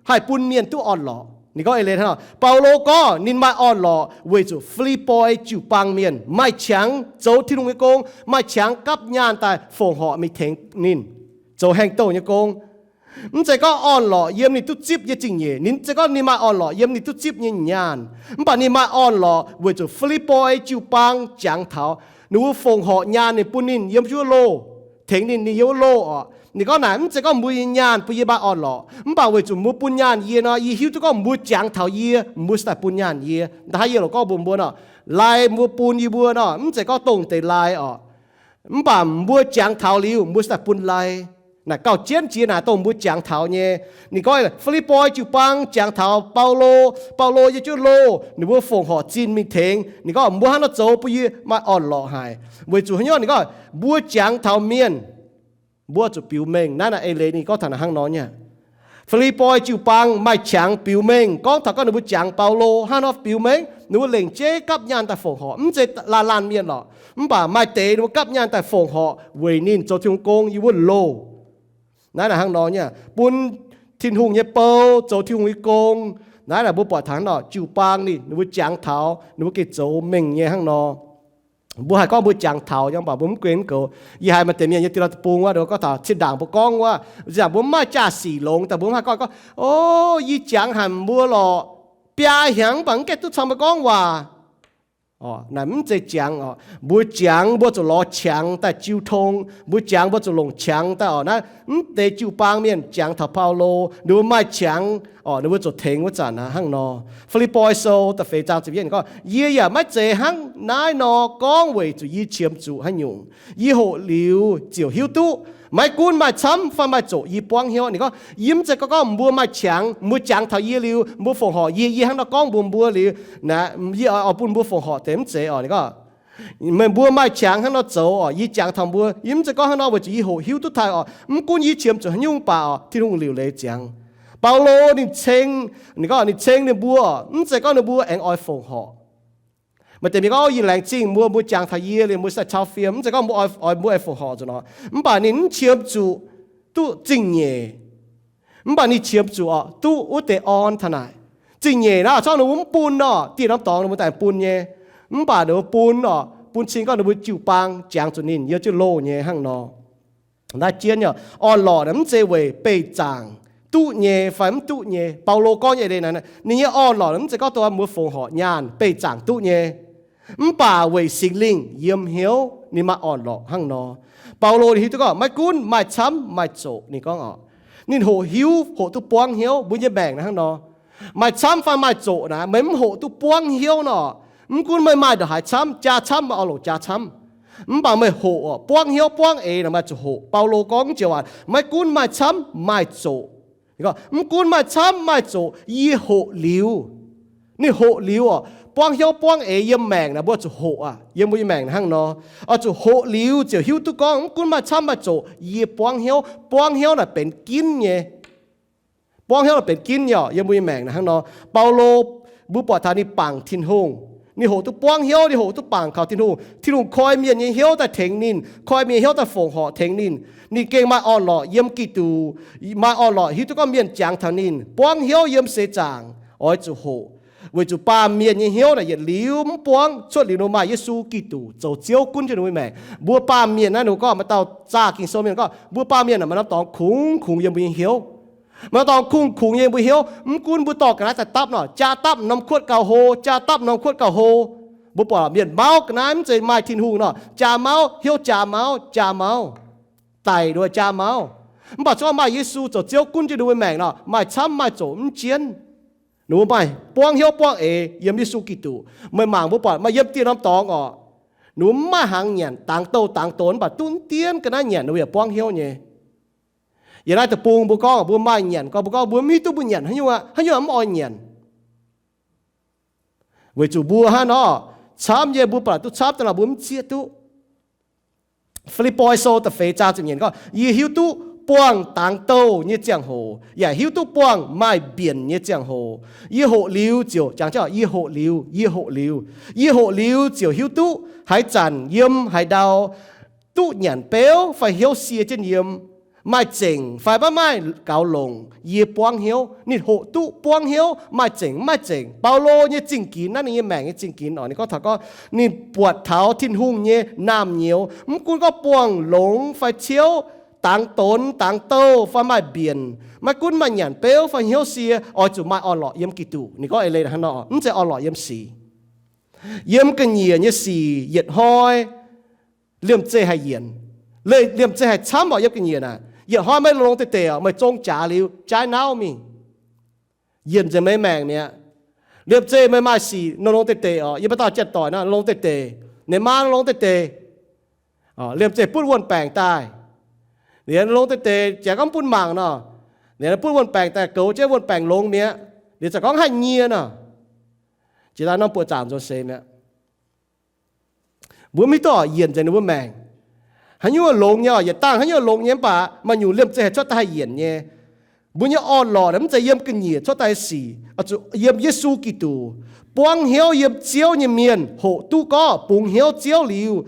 haih bun mienh duqv orn-lorqc. Ninh gorngv eix leiz hnangv nor, Baulo gorngv ninh maaih orn-lorqc weic zuqc Fi^lipv^poi jiu-baang mienh maaih qangx zoux Tin-Hungh nyei gong, maaih qangx gapv nyaanh daaih fongc horc mingh tengx ninh zoux haengh douh nyei gong. Mv zeiz gorngv orn-lorqc yiem ninh duqv zipv nyei zingh nyeic, ninh mv zeiz gorngv ninh maaih orn-lorqc yiem ninh duqv zipv nyei nyaanh, mv baac ninh maaih orn-lorqc weic zuqc Fi^lipv^poi jiu-baang jangx taux ninh mbuo fongc horc nyaanh ninh bun ninh yiem wuov loh, tengx ninh, ninh yiem wuov loh orqc. Ninh gorngv naaic, mv zeiz gorngv mbuo nyei nyaanh bun yie maaih orn-lorqc, mv baac weic zuqc mbuo bun nyaanh yie nor, yie hiuv duqv gorngv mbuo jangx taux yie, mbuo cingx daaih bun nyaanh yie. Da'haiz yie loc gorngv mbuox mbuo nor, lai mbuo bun yie mbuo nor, mv zeiz gorngv dongh deix lai orqc, mv baac mbuo jangx taux liuz mbuo cingx daaih bun lai. Naaic gauh jienv jiex naaic dongh mbuo jangx taux nyei. Ninh gorngv Fi^lipv^poi jiu-baang jangx taux Baulo, Baulo yiem jienv loh, ninh mbuo fongc horc zinh mingh tengx. Ninh gorngv mbuo hnangv nor zoux bun yie maaih orn-lorqc haic. Weic zuqc haaix nyungc? Ninh gorngv mbuo jangx taux mienh, mbuo zuqc biux mengh. Naaiv naaic eix leiz ninh gorngv taux naaic hnangv nor nyei. Fi^lipv^poi jiu-baang maaih qangx biux mengh gorngv taux gorngv ninh mbuo jangx Baulo hnangv nor biux mengh, ninh mbuo lengc jeiv gapv nyaanh daaih fongc horc, mv zeiz laanh laanh mienh lorqc, mv baac maaih deix ninh mbuo gapv nyaanh daaih fongc horc weic ninh zoux Tin-Hungh gong yiem wuov loh. Naaiv naaic hnangv nor nyei, bun Tin-Hungh nyei bou zoux Tin-Hungh nyei gong. Naaiv naaic mbuo buatc taux hnangv nor jiu-baang ninh, ninh mbuo jangx taux, ninh mbuo gengh zoux mengh nyei hnangv nor. Mbuo haih gorngv mbuo jangx taux nyei, mv baac mbuo mv guen mv goux. Yie haiz maaih deix mienh yiem diuh laa deic-bung wuov, gorngv taux zinh ndaangc mbuo gorngv wuov, zinh ndaangc mbuo mv maaih jaa-sic longx daaih mbuo mv haih gorngv, gorngv, O, yie jangx haic mbuo lorqc, biaa hnyangx mv baac mv gaengh duqv caux meih gorngv waac. Naaic mv zeiz jangx oc. Mbuo jangx mbuo zuqc lorz qangx daaih jiu tong. Mbuo jangx mbuo zuqc longc qangx daaih oc. Naaiv mv deix jiu-baang mienh jangx taux Baulo, ninh mbuo maaih qangx oc, ninh mbuo zuqc tengx wuov zanc hnangv nor. Fi^lipv^poi Sou da'feix zaang ziepc yietv gorngv, Yie yaac maiv zeiz hnangv naaiv nor gorngv weic zuqc yie qiemx zuqc haaix nyungc. Yie hoqc liuz ziouc hiuv duqv, maiv gunv maaih camv fai maaih zoqc yie buangv hnyouv. Ninh gorngv, Yie mv zeiz gorngv gorngv mbuo maaih qangx, mbuo jangx taux yie liuz, mbuo fongc horc yie, yie hnangv nor gorngv mbuox mbuo liuz, yie oix bun mbuo fongc horc deix, mv zeiz oc. Ninh gorngv, Meih mbuo maaih qangx hnangv nor zoux oc, yie jangx taux mbuo, yie mv zeiz gorngv hnangv nor weic zuqc yie hoqc hiuv duqv taaih oc, mv gunv yie qiemx zuqc haaix nyungc baac oc, Tin-Hungh liuc leiz ziangx. Baulo ninh ceng, ninh gorngv ninh ceng ninh mbuo oc, mv zeiz gorngv ninh mbuo aengx oix fongc horc. Maaih deix mienh gorngv, O, yie laengz zingh mbuo, mbuo jangx taux yie liuz mbuo sai cau fiem, mv zeiz gorngv mbuo oix, oix, mbuo aengx fongc horc nzunc nor. Mv baac ninh mv qiemx zuqc duqv zingh nyeic. Mv baac ninh qiemx zuqc oc, duqv wuov deix orn taux naaic. Zingh nyeic naaiv, corc ninh mbuo mv bun nor, dieh norm dorngx ninh mbuo daaih bun nyei. Mv baac ninh mbuo bun oc, bun cing gorngv ninh mbuo jiu-baang jangx zuqc ninh yiem jienv loh nyei hnangv nor. Naaiv jienv nyei orn-lorqc naaic mv zeiz weic beih zaangc duqv nyei fai mv duqv nyei. Baulo gorngv nyei eix leiz naaic, ninh nyei orn-lorqc mv zeiz gorngv dongh mbuo fongc horc nyaanh beih zaangc duqv nyei, mv baac weic Singx Lingh yiem hnyouv ninh maaih orn-lorqc hnangv nor. Baulo ninh hiuv duqv gorngv maiv gunv maaih camv maaih zoqc, ninh gorngv oc, ninh hoqc hiuv hoqc duqv buangv hnyouv. Mbuo nyei maengc naaic hnangv nor, maaih camv fai maaih zoqc naaic, meih mv hoqc duqv buangv hnyouv nor, mv gunv meih maaih ndongc haaix camv, jaa camv, meih orn-lorqc jaa camv, mv baac meih hoqc oc, buangv hnyouv buangv eix nor, meih zuqc hoqc. Baulo gorngv joux waac, maiv gunv maaih camv maaih zoqc, mv gunv maaih camv maaih zoqc, yie hoqc liuz. Ninh hoqc liuz oc, buangv hnyouv buangv eix yiem maengc naaic, mbuo zuqc hoqc aqv. Yiem mbuo nyei maengc naaic hnangv nor, oix zuqc hoqc liuz ziouc hiuv duqv gorngv mv gunv maaih camv maaih zoqc, yie buangv hnyouv. Buangv hnyouv naaic benx ginv nyei. Buangv hnyouv naaic benx ginv nyei oc. Yiem mbuo nyei maengc naaic hnangv nor, Baulo, mbuo buatc taux ninh bangc Tin-Hungh. Ninh hoqc duqv buangv hnyouv, ninh hoqc duqv bangc kaux Tin-Hungh. Tin-Hungh koi mienh nyei hnyouv daaih tengx ninh, koi mienh hnyouv daaih fongc horc tengx ninh. Ninh gengh maaih orn-lorqc yiem Giduc, maaih orn-lorqc hiuv duqv gorngv mienh jangx taux ninh. Buangv hnyouv yiem seix zaangc oix zuqc hoqc, weic zuqc baamh mienh nyei hnyouv naaic yietc liuz mv buangv cuotv liuz ninh maaih Yesu Giduc zoux Ziouv gunv jienv ninh mbuo maengc. Mbuo baamh mienh naaiv, ninh gorngv maaih dauh zaah Ging-Sou mienh gorngv, mbuo baamh mienh naaic maaih norm dorngx kungx kungx yiem mbuo nyei hnyouv. Maaih norm dorngx kungx kungx yiem mbuo hnyouv. Mv gunv mbuo dorh ga'naaiv daaih dapv nor, jaa dapv norm kuotv gauh hlo, jaa dapv norm kuotv gauh hlo. Mbuo buatc mienh mauv ga'naaiv mv zeiz maaih Tin-Hungh nor, jaa mauv, hnyouv jaa mauv, jaa mauv, daic nduov jaa mauv. Mv baac corc maaih Yesu zoux Ziouv gunv jienv ninh mbuo maengc nor, maaih camv maaih zoqc mv jienv. Ninh mbuo maaih buangv hnyouv buangv eix yiem Yesu Giduc. Meih mangc mbuo buatc maaih yiem dieh norm dorngx oc, ninh mbuo mv maaih hnaangx nyanc, dangx douh dangx donx, mv baac duqv mv dienv ga'naaiv nyanc, ninh mbuo yaac buangv hnyouv nyei. Yiem naaiv deic-bung mbuo gorngv mbuo maaih nyanc, gorngv mbuo gorngv mbuo mv hiuv duqv mbuo nyanc haaix nyungc aqv, haaix nyungc mv oix nyanc. Weic zuqc mbuo hnangv nor, camv nyei, mbuo ba'laqc duqv camv daaih nor mbuo mv zieqv duqv. Fi^lipv^poi Sou da'feix zaang ziepc nyeic gorngv, yie hiuv duqv buangh dangx douh nyei ziangh hoc, yaac hiuv duqv buangh maaih mbienc nyei ziangh hoc. Yie hoqc liuz ziouc, jangx jienv, yie hoqc liuz, yie hoqc liuz, yie hoqc liuz ziouc hiuv duqv haaix zanc yiem haaix ndau duqv nyanc beuv fai hnyouv sie jienv yiem, maaih zengc fai maiv maaih gaux longc, yie buangv hnyouv. Ninh hoqc duqv buangv hnyouv, maaih zengc mv maaih zengc. Baulo nyei zingh ginx naaiv, ninh nyei maengc nyei zingh ginx oc, ninh gorngv taux gorngv ninh buatc taux Tin-Hungh nyei naamh nyouz, mv gunv gorngv buangh longx fai ciouv, dangx donx dangx douh fai maaih mbienc, maiv gunv maaih nyanc beuv fai hnyouv sie, oix zuqc maaih orn-lorqc yiem Giduc. Ninh gorngv eix leiz hnangv nor, mv zeiz orn-lorqc yiem sic. Yiem ga'nyiec nyei sic yietc hnoi liemh zeih haih yienc, liemh zeih haih camv oc. Yiem ga'nyiec naaic yietc hnoi meih longx-longx deix-deix oc, meih zong jaax liuz jaaiv nauv mingh, yienc nzengc meih maengc mi'aqv. Liemh zeih meih maaih sic longx-longx deix-deix oc, yiem haaix dauh janx-doic nor longx deix-deix, ninh maa longx deix-deix, liemh zeih butv wuon-baengc daaih, liemh longx deix-deix, jangx gorngv butv mangc nor, liemh butv wuon-baengc daaih goux jienv wuon-baengc longx mi'aqv, liemh zaqc gorngv haih nyie nor, jiex daaih norm buoqc zaangc nzuonx seix mi'aqv. Mbuo mv hiuv duqv oc, yienc nzengc ninh mbuo maengc. Haaix nyungc longx nyei oc, yietc dangh haaix nyungc longx nyei mv baac maaih nyungc liemh zeih haih cuotv daaih haih yienc nyei. Mbuo nyei orn-lorqc mv zeiz yiem ga'nyiec cuotv daaih sic, yiem Yesu Giduc. Buangv hnyouv yiem Ziouv nyei mienh hoqc duqv gorngv bungx hnyouv Ziouv liuz,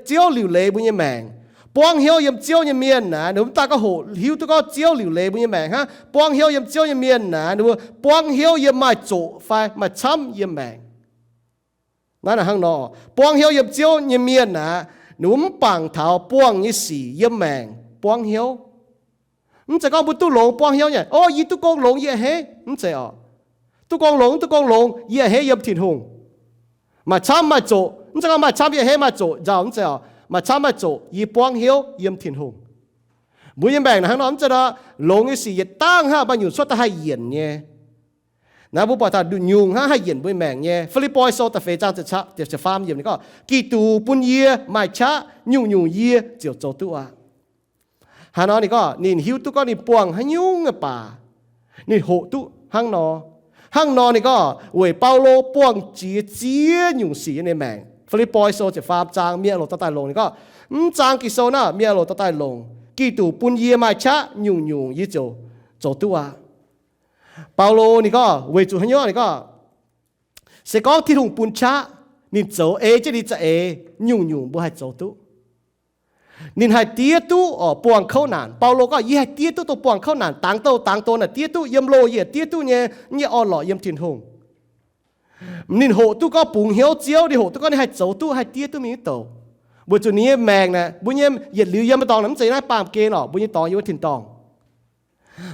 Ziouv liuc leiz mbuo nyei maengc. Buangv hnyouv yiem Ziouv nyei mienh naaic, ninh mbuo mv daaih gorngv hoqc hiuv duqv gorngv Ziouv liuc leiz mbuo nyei maengc hnangv. Buangv hnyouv yiem Ziouv nyei mienh naaic, ninh mbuo buangv hnyouv yiem maaih zoqc fai maaih camv yiem maengc. Naaiv hnangv nor, buangv hnyouv yiem Ziouv nyei mienh aqv, ninh mbuo mv bangc taux buangh nyei sic yiem maengc buangv hnyouv. Mv zeiz gorngv mbuo duqv longx buangv hnyouv nyei, o, yie duqv gong longx yie a'hneiv, mv zeiz oc. Duqv gong longx, duqv gong longx yie a'hneiv yiem Tin-Hungh. Maaih camv maaih zoqc, mv zeiz gorngv maaih camv yie a'hneiv maaih zoqc nzauh, mv zeiz oc. Maaih camv maaih zoqc yie buangv hnyouv yiem Tin-Hungh. Mbuo nyei maengc hnangv nor, mv zeiz nor, longx nyei sic yietc dangh hnangv maaih nyungc cuotv daaih haih yienc nyei. Naaiv mbuo buatc taux nyungc hnangv haih yienc mbuo maengc nyei. Fi^lipv^poi Sou da'feix zaang ziepc faam yiemc ninh gorngv, Giduc bun yie maaih qaqv nyungc-nyungc yie ziouc zoux duqv aqv. Hnangv nor ninh gorngv ninh hiuv duqv gorngv ninh buangh haaix nyungc baac ninh hoqc duqv hnangv nor. Hnangv nor ninh gorngv weic Baulo buangh jiex ziex nyungc sic nyei ninh maengc. Fi^lipv^poi Sou ziepc faam zaang mienh loc dorh daaih longc ninh gorngv, mv zaang Ging-Sou naaiv mienh loc dorh daaih longc, Giduc bun yie maaih qaqv nyungc-nyungc yie ziouc zoux duqv aqv. Baulo ninh gorngv weic zuqc haaix nyungc ninh gorngv, se gorngv Tin-Hungh bun qaqv, ninh zoux ei jienv ninh za'eix, nyungc-nyungc mbuo haih zoux duqv. Ninh haih diev duqv oc buangh kouv naanc. Baulo gorngv, yie haih diev duqv dongh buangh kouv naanc, dangx douh dangx douh naaic diev duqv, yiem loh yie diev duqv nyei, yie nyei orn-lorqc yiem Tin-Hungh. Ninh hoqc duqv gorngv bungx hnyouv Ziouv, ninh hoqc duqv gorngv ninh haih zoux duqv, haih diev duqv mingh duqv douc. Weic zuqc ninh nyei maengc naaic, mbuo nyei yietc liuz yiem mbuo dorngx naaic mv zeiz naaiv baamh gen oc, mbuo nyei dorngx yiem wuov tin-dorngh.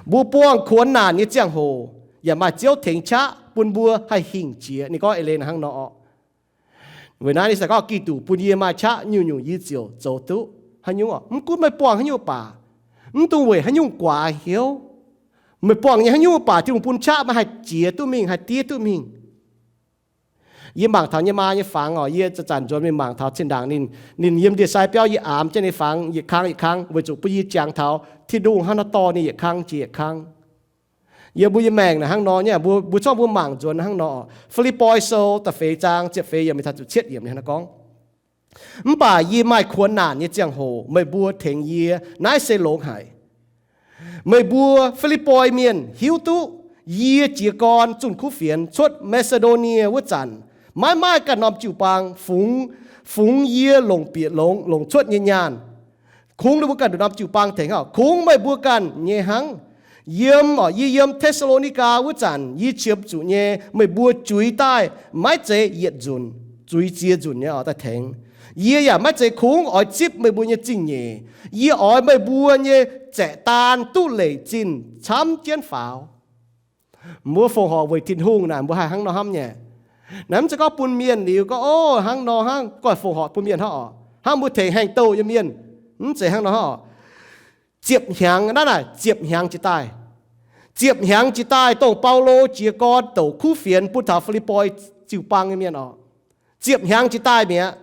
Mbuo buangh kuonx naanc nyei ziangh hoc yaac maaih Ziouv tengx qaqv bun mbuo haih hingh jiex. Ninh gorngv eix leiz hnangv nor oc. Weic naaiv ninh se gorngv Giduc bun yie maaih qaqv nyungc-nyungc yie ziouc zoux duqv. Haaix nyungc oc, mv gunv meih buangh haaix nyungc baac, mv dungx weic haaix nyungc guaax hnyouv. Meih buangh nyei haaix nyungc baac Tin-Hungh bun qaqv meih haih jiex duqv mingh, haih diev duqv mingh. Yie mangc taux yie maa nyei fangx oc, yie zanc-zanc nzuonx mingh mangc taux zinh ndaangc ninh, ninh yiem ndie-sai biauv, yie aamx jienv ninh fangx yietc kang yietc kang weic zuqc bun yie jangx taux Tin-Hungh hnangv haaix nor dorh ninh yietc kang jiex yietc kang. Yiem mbuo nyei maengc naaic hnangv nor nyei, mbuo, mbuo zorqv mbuo mangc nzuonx hnangv nor. Fi^lipv^poi Sou da'feix zaang ziepc feix yiemc mingh taux ziepc cietv yiemc hnangv nor gorngv, mv baac yie maaih kuonx naanc nyei ziangh hoc meih mbuo tengx yie, naaiv se longx haic. Meih mbuo Fi^lipv^poi Mienh hiuv duqv yie jiez gorn zunh kuv fienx cuotv Maa^si^ndo^nie wuov zanc, maiv maaih ganh norm jiu-baang fungx, fungx yie longc bieqc longx, longc cuotv nyei nyaanh. Kungx ninh mbuo ganh nduqc norm jiu-baang tengx oc. Kungx meih mbuo ganh nyei hnangv. Yiem, oc, yie yiem Te^saa^lo^ni^gaa wuov zanc yie qiemx zuqc nyei, meih mbuo juix daaih maiv zeiz yietc nzunc, zuiz ziex nzunc nyei oc daaih tengx. Yie yaac maiv zeiz kungx oix zipv meih mbuo nyei zingh nyeic. Yie oix meih mbuo nyei zaeqv daan duqv leic zinh camv jienv faaux. Mbuo fongc horc weic Tin-Hungh naaic mbuo haih hnangv nor hnamv nyei. Naaiv mv zeiz gorngv bun mienh liuz gorngv, o, hnangv nor hnangv, goiv fongc horc bun mienh hnangv oc, hnangv mbuo tengx haengh douh nyei mienh. Mv zeiz hnangv nor hnangv oc. Ziepc hnyangx, naaiv naaic ziepc hnyangx jiex daaih. Ziepc hnyangx jiex daaih dongh Baulo jiez gorn douc kuv fienx bun taux Fi^lipv^poi jiu-baang nyei mienh oc. Ziepc hnyangx jiex daaih mi'aqv.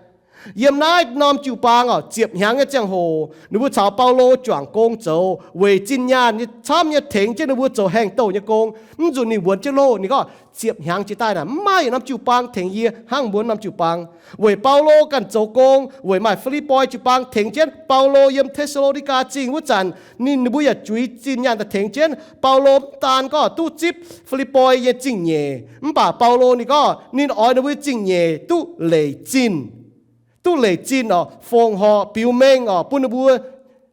Yiem naaiv norm jiu-baang oc, ziepc hnyangx nyei ziangh hoc ninh mbuo caux Baulo juangc gong zoux weic zinh nyaanh nyei camv nyei tengx jienv ninh mbuo zoux haengh douh nyei gong. Mv nzunc ninh wuonx jienv loh, ninh gorngv, ziepc hnyangx jiex daaih naaic mv maaih yietc norm jiu-baang tengx yie hnangv mbuo norm jiu-baang. Weic Baulo ganh zoux gong, weic maaih Fi^lipv^poi jiu-baang tengx jienv Baulo yiem Te^saa^lo^ni^gaa Zingh wuov zanc, ninh, ninh mbuo yaac juix zinh nyaanh daaih tengx jienv Baulo. Mv daan gorngv duqv zipv Fi^lipv^poi nyei zingh nyeic, mv baac Baulo ninh gorngv ninh oix ninh mbuo zingh nyeic duqv leic zinh. Duqv leic zinh oc, fongc horc biux mengh oc, bun ninh mbuo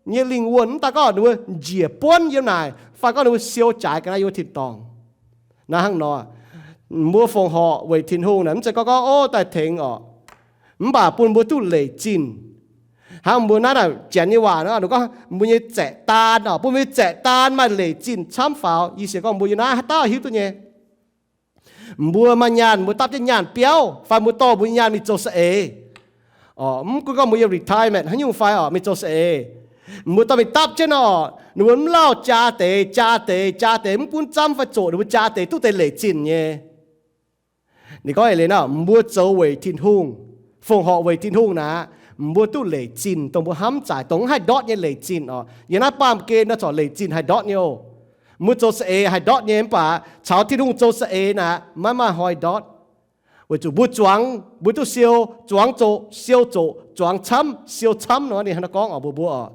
nyei lingh wuonh mv daan gorngv ninh mbuo njiec buonv yiem naaic, fai gorngv ninh mbuo siou jaaix ga'naaiv yiem wuov tin-dorngh. Naaiv hnangv nor, mbuo fongc horc weic Tin-Hungh naaic mv zeiz gorngv gorngv, o, daaih tengx oc. Mv baac bun mbuo duqv leic zinh. Hnangv mbuo naaiv naaic janx nyei waac nor, ninh gorngv mbuo nyei zaeqv daan oc, bun mbuo nyei zaeqv daan maaih leic zinh camv faaux. Yie sienx gorngv mbuo yiem naaiv haaix dauh hiuv duqv nyei. Mbuo maaih nyaanh, mbuo dapv jienv nyaanh biauv, fai mbuo dorh mbuo nyei nyaanh mingh zoux saeng-eix. Oc, mv gunv gorngv mbuo yiem retirement haaix nyungc fai oc, mingh zoux saeng-eix, mbuo dorh mingh dapv jienv nor, ninh mbuo mv lauh jaa deix, jaa deix, jaa deix, mv gunv zamv fai zoqc, ninh mbuo jaa deix duqv deix leic zinh nyei. Ninh gorngv eix leiz nor, mbuo zoux weic Tin-Hungh, fongc horc weic Tin-Hungh naaic, mbuo duqv leic zinh dongh mbuo hnamv zaaic, dongh mv haih ndortv nyei leic zinh oc. Yiem naaiv baamh gen nor corc leic zinh haih ndortv nyei oc. Mbuo zoux saeng-eix haih ndortv nyei, mv baac caux Tin-Hungh zoux saeng-eix naaic maiv maaih hnoi ndortv. Weic zuqc mbuo zuangx, mbuo duqv siou, zuangx zoqc siou zoqc, zuangx camv siou camv nor, ninh hnangv naaiv gorngv oc mbuox mbuo oc.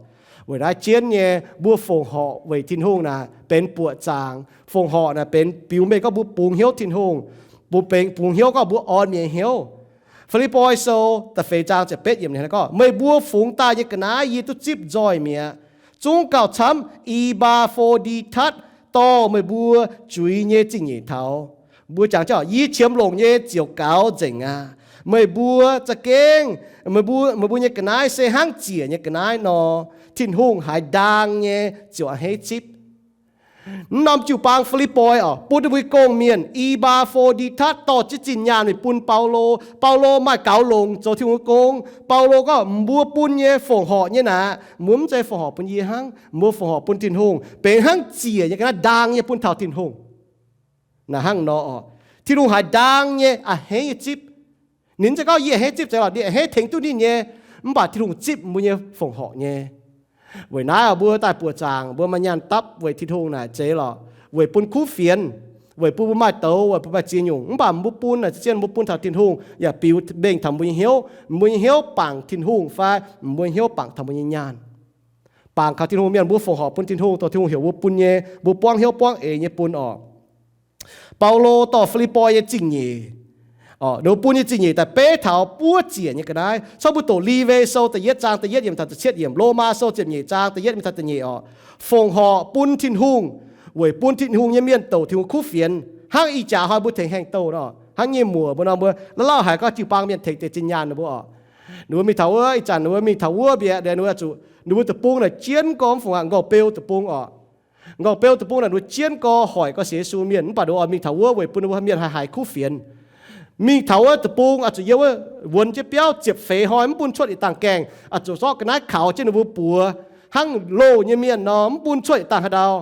Weic naaiv jienv nyei mbuo fongc horc weic Tin-Hungh naaic benx buoqc zaangc. Fongc horc naaic benx biux mengh gorngv mbuo bungx hnyouv Tin-Hungh, bungx, bungx hnyouv gorngv mbuo orn mienh hnyouv. Fi^lipv^poi Sou da'feix zaang ziepc betv yiemc ninh gorngv, meih mbuo fungx daaih nyei ga'naaiv yie duqv zipv nzoih mi'aqv. Zungv gauh camv E^baa^fo^ndi^tatv dorh meih mbuo juix nyei zingh nyeic taux. Mbuo jangx jienv, yie qiemx longc nyei ziouc gaux nzengc aqv. Meih mbuo za'gengh, meih mbuo, meih mbuo nyei ga'naaiv se hnangv ziec nyei ga'naaiv nor, Tin-Hungh haaix ndaang nyei ziouc a'hneiv zipv. Mv norm jiu-baang Fi^lipv^poi oc, bun ninh mbuo gong-mienh E^baa^fo^ndi^tatv dorh jienv zinh nyaanh mingh bun Baulo. Baulo maaih gaux longc zoux Tin-Hungh gong. Baulo gorngv, mbuo bun nyei fongc horc nyei naaic, mbuo mv zeiz fongc horc bun yie hnangv, mbuo fongc horc bun Tin-Hungh, benx hnangv ziec nyei ga'naaiv, ndaang nyei bun taux Tin-Hungh. Naaic hnangv nor oc, Tin-Hungh haaix ndaang nyei a'hneiv nyei zipv. Ninh mv zeiz gorngv yie a'hneiv zipv zeiz lorqc, ninh a'hneiv tengx duqv ninh nyei, mv baac Tin-Hungh zipv mbuo nyei fongc horc nyei. Weic naaiv mbuo daaih buoqc zaangc, mbuo maaih nyaanh dapv weic Tin-Hungh naaic zeiz lorqc, weic bun kuv fienx, weic bun mbuo maaih douz, weic bun maaih ziex nyungc. Mv baac mbuo bun naaic, zien mbuo bun taux Tin-Hungh yaac biux mengh taux mbuo nyei hnyouv. Mbuo nyei hnyouv bangc Tin-Hungh fai mbuo nyei hnyouv bangc taux mbuo nyei nyaanh? Bangc kaux Tin-Hungh mienh, mbuo fongc horc bun Tin-Hungh, dongh Tin-Hungh heuc mbuo bun nyei, mbuo buangv hnyouv buangv eix nyei bun oc. Baulo dorh Fi^lipv^poi nyei zingh nyeic, Ninh mbuo bun nyei zingh nyeic daaih beiv taux buov ziec nyei ga'naaiv. Corc mbuo doqc Liwe Sou da'yietv zaang da'yietv yiemc taux da'cietv yiemc, Lomaa Sou ziepc nyeic zaang da'yietv yiemc taux da'nyeic orqc. Fongc horc bun Tin-Hungh, weic bun Tin-Hungh nyei mienh douc Tin-Hungh kuv fienx, hnangv ih jaax hnoi mbuo tengx haengh douh nor, hnangv nyei muoc mbuo nor, mbuo la'lauh haic gorngv jiu-baang mienh tengx deix zinh nyaanh ninh mbuo orqc. Ninh mbuo mingh taux wuov, ih zanc ninh mbuo mingh taux wuov mbiaeqc, ninh mbuo zuqc ninh mbuo deic-bung naaic jienv gorx mv fungc aqv, nqorngv-beu deic-bung orqc. Nqorngv-beu deic-bung naaic ninh mbuo jienv gorx hoic gorx sienx Yesu mienh, mv baac ninh mbuo oix mingh taux wuov weic bun ninh mbuo mienh haih haiz kuv fienx. Mingh taux wuov deic-bung oix zuqc yiem wuov wuonx jienv biauv ziepc feix hnoi mv bun cuotv yietc dangh gaengh, oix zuqc zorqv ga'naaiv kaux jienv ninh mbuo buoz, hnangv loh nyei mienh nor, mv bun cuotv yietc dangh haaix ndau.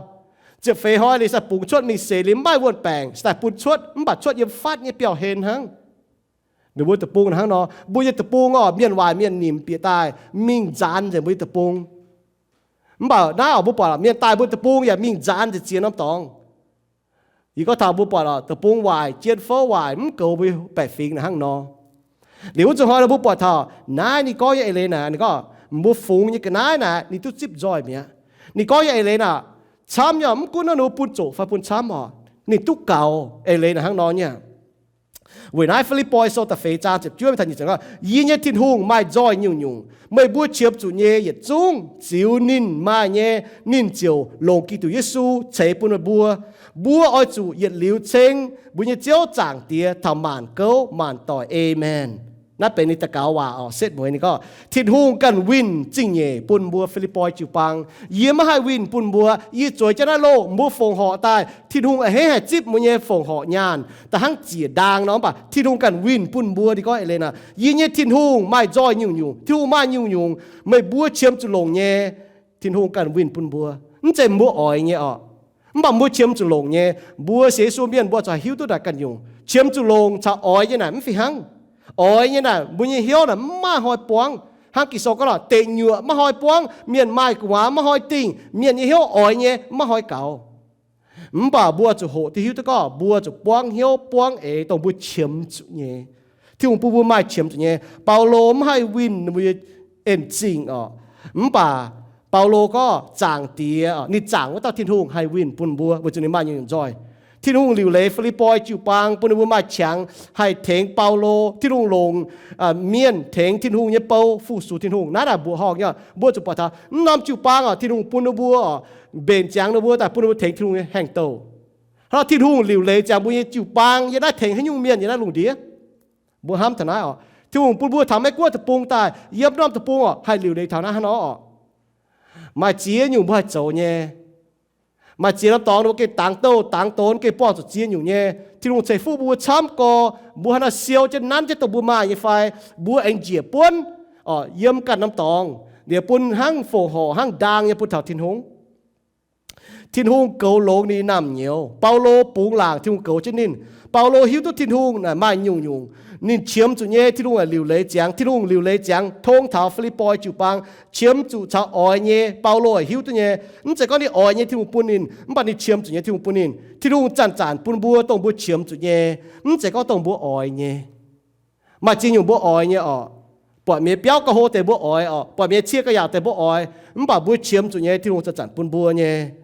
Ziepc feix hnoi liuz se bungx cuotv mingh seix liuz mv maaih wuon-baengc se daaih bun cuotv, mv baac cuotv yiem fatv nyei biauv-hlen hnangv. Ninh mbuo deic-bung hnangv nor, mbuo nyei deic-bung orqc, mienh waaic mienh nimc bieqc daaih mingh nzaanx nzengc mbuo nyei deic-bung. Mv baac naaiv orqc, mbuo buatc mienh daaih mbuo deic-bung yaac mingh nzaanx nzengc ziex norm dorngx. Yie gorngv taux mbuo buatc orqc, deic-bung waaic, jien fouv waaic, mv goux mbuo baeqc fingx naaic hnangv nor. Liuz wuov zuqc hnoi nor mbuo buatc taux naaiv ninh gorngv nyei eix leiz naaic, ninh gorngv mbuo fungx nyei ga'naaiv naaic ninh duqv zipv nzoih mi'aqv. Ninh gorngv nyei eix leiz naaic camv nyei, mv gunv naaiv ninh mbuo bun zoqc fai bun camv orqc, ninh duqv gaux eix leiz naaic hnangv nor nyei. Weic naaiv Fi^lipv^poi Sou da'feix zaang ziepc juov mingh taux nyic ziepc gorngv, Yie nyei Tin-Hungh maaih nzoih nyungc-nyungc. Meih mbuo qiemx zuqc nyei yietc zungv ziux ninh maaih nyei, ninh ziouc longc Giduc Yesu ceix bun meih mbuo. Mbuo oix zuqc yietc liuz ceng mbuo nyei Ziouv Zaangc Diex taux maanc gouv maanc doic. Aamen. Naaiv benx ninh daux gaux waac orqc, setv mueiz ninh gorngv, Tin-Hungh ganh winh zingh nyeic bun mbuo Fi^lipv^poi jiu-baang. Yie maiv haih winh bun mbuo. Yie zueiz jienv naaiv loh mbuo fongc horc daaih, Tin-Hungh a'hneiv haih zipv mbuo nyei fongc horc nyaanh da'hnangv ziec ndaang nor, mv baac Tin-Hungh ganh winh bun mbuo. Ninh gorngv eix leiz naaic, Yie nyei Tin-Hungh maaih nzoih nyungc-nyungc. Tin-Hungh maaih nyungc-nyungc. Meih mbuo qiemx zuqc longc nyei, Tin-Hungh ganh winh bun mbuo. Mv zeiz mbuo oix nyei orqc, mv baac mbuo qiemx zuqc longc nyei. Mbuo sienx Yesu mienh mbuo zuqc hiuv duqv naaic ganh nyungc. Qiemx zuqc longc caux oix nyei naaic mv fih hnangv. Oix nyei naaic mbuo nyei hnyouv naaic mv maaih hnoi buangv. Hnangv Ging-Sou gorngv lorqc, deic nyuoqc maiv hnoi buangv, mienh maaih gu'nguaaz maiv hnoi dingh, mienh nyei hnyouv oix nyei maiv hnoi gaux. Mv baac mbuo zuqc hoqc diuh hiuv duqv gorngv mbuo zuqc buangv hnyouv buangv eix dongh mbuo qiemx zuqc nyei. Tin-Hungh bun mbuo maaih qiemx zuqc nyei. Baulo mv haih winh ninh mbuo nyei en-zingh orqc, mv baac Baulo gorngv Zaangc Diex, ninh zaangc wuov dauh Tin-Hungh haih winh bun mbuo weic zuqc ninh maaih nyungc-nyungc nzoih. Tin-Hungh liuc leiz Fi^lipv^poi jiu-baang bun ninh mbuo maaih qangx haih tengx Baulo. Tin-Hungh longc mienh tengx Tin-Hungh nyei bou fu-sux Tin-Hungh. Naaiv naaic mbuoqc horngh nyei. Mbuo zuqc buatc taux mv norm jiu-baang orqc, Tin-Hungh bun ninh mbuo orqc, mbenc ziangx ninh mbuo daaih bun ninh mbuo tengx Tin-Hungh nyei haengh douh. Hnangv nor Tin-Hungh liuc leiz ziangx mbuo nyei jiu-baang yiem naaiv tengx haaix nyungc mienh yiem naaiv lungh ndiev. Mbuo hnamv taux naaiv orqc, Tin-Hungh bun mbuo taux Meiv Guoqv deic-bung daaih, yiem norm deic-bung orqc, haih liuc leiz taux naaiv hnangv nor orqc. Maaih ziex nyungc mbuo haih zoux nyei. Maaih ziex norm dorngx ninh mbuo gengh dangx douh dangx donx, gengh buangh zuqc ziex nyungc nyei. Tin-Hungh ceix fuqv mbuo camv gorx, mbuo haaix nor siou jienv nanv jienv dongh mbuo maaih nyei fai, mbuo aengx njiec buonv orqc, yiem ganh norm dorngx, liuz bun hnangv fongc horc hnangv ndaang nyei bun taux Tin-Hungh. Tin-Hungh goux longx ninh nyei naamh nyouz. Baulo bungx laangc Tin-Hungh goux jienv ninh. Baulo hiuv duqv Tin-Hungh naaic maaih nyungc-nyungc ninh qiemx zuqc nyei, Tin-Hungh liuc leiz ziangx. Tin-Hungh liuc leiz ziangx tong taux Fi^lipv^poi jiu-baang, qiemx zuqc caux oix nyei. Baulo hiuv duqv nyei, mv zeiz gorngv ninh oix nyei Tin-Hungh bun ninh, mv baac ninh qiemx zuqc nyei Tin-Hungh bun ninh. Tin-Hungh zanc-zanc bun mbuo dongh mbuo qiemx zuqc nyei, mv zeiz gorngv dongh mbuo oix nyei. Maaih ziex nyungc mbuo oix nyei orqc. Buatc mienh biauv gauh hlo deix mbuo oix orqc. Buatc mienh cie gauh yaauc deix mbuo oix. Mv baac mbuo qiemx zuqc nyei, Tin-Hungh zanc-zanc bun mbuo nyei.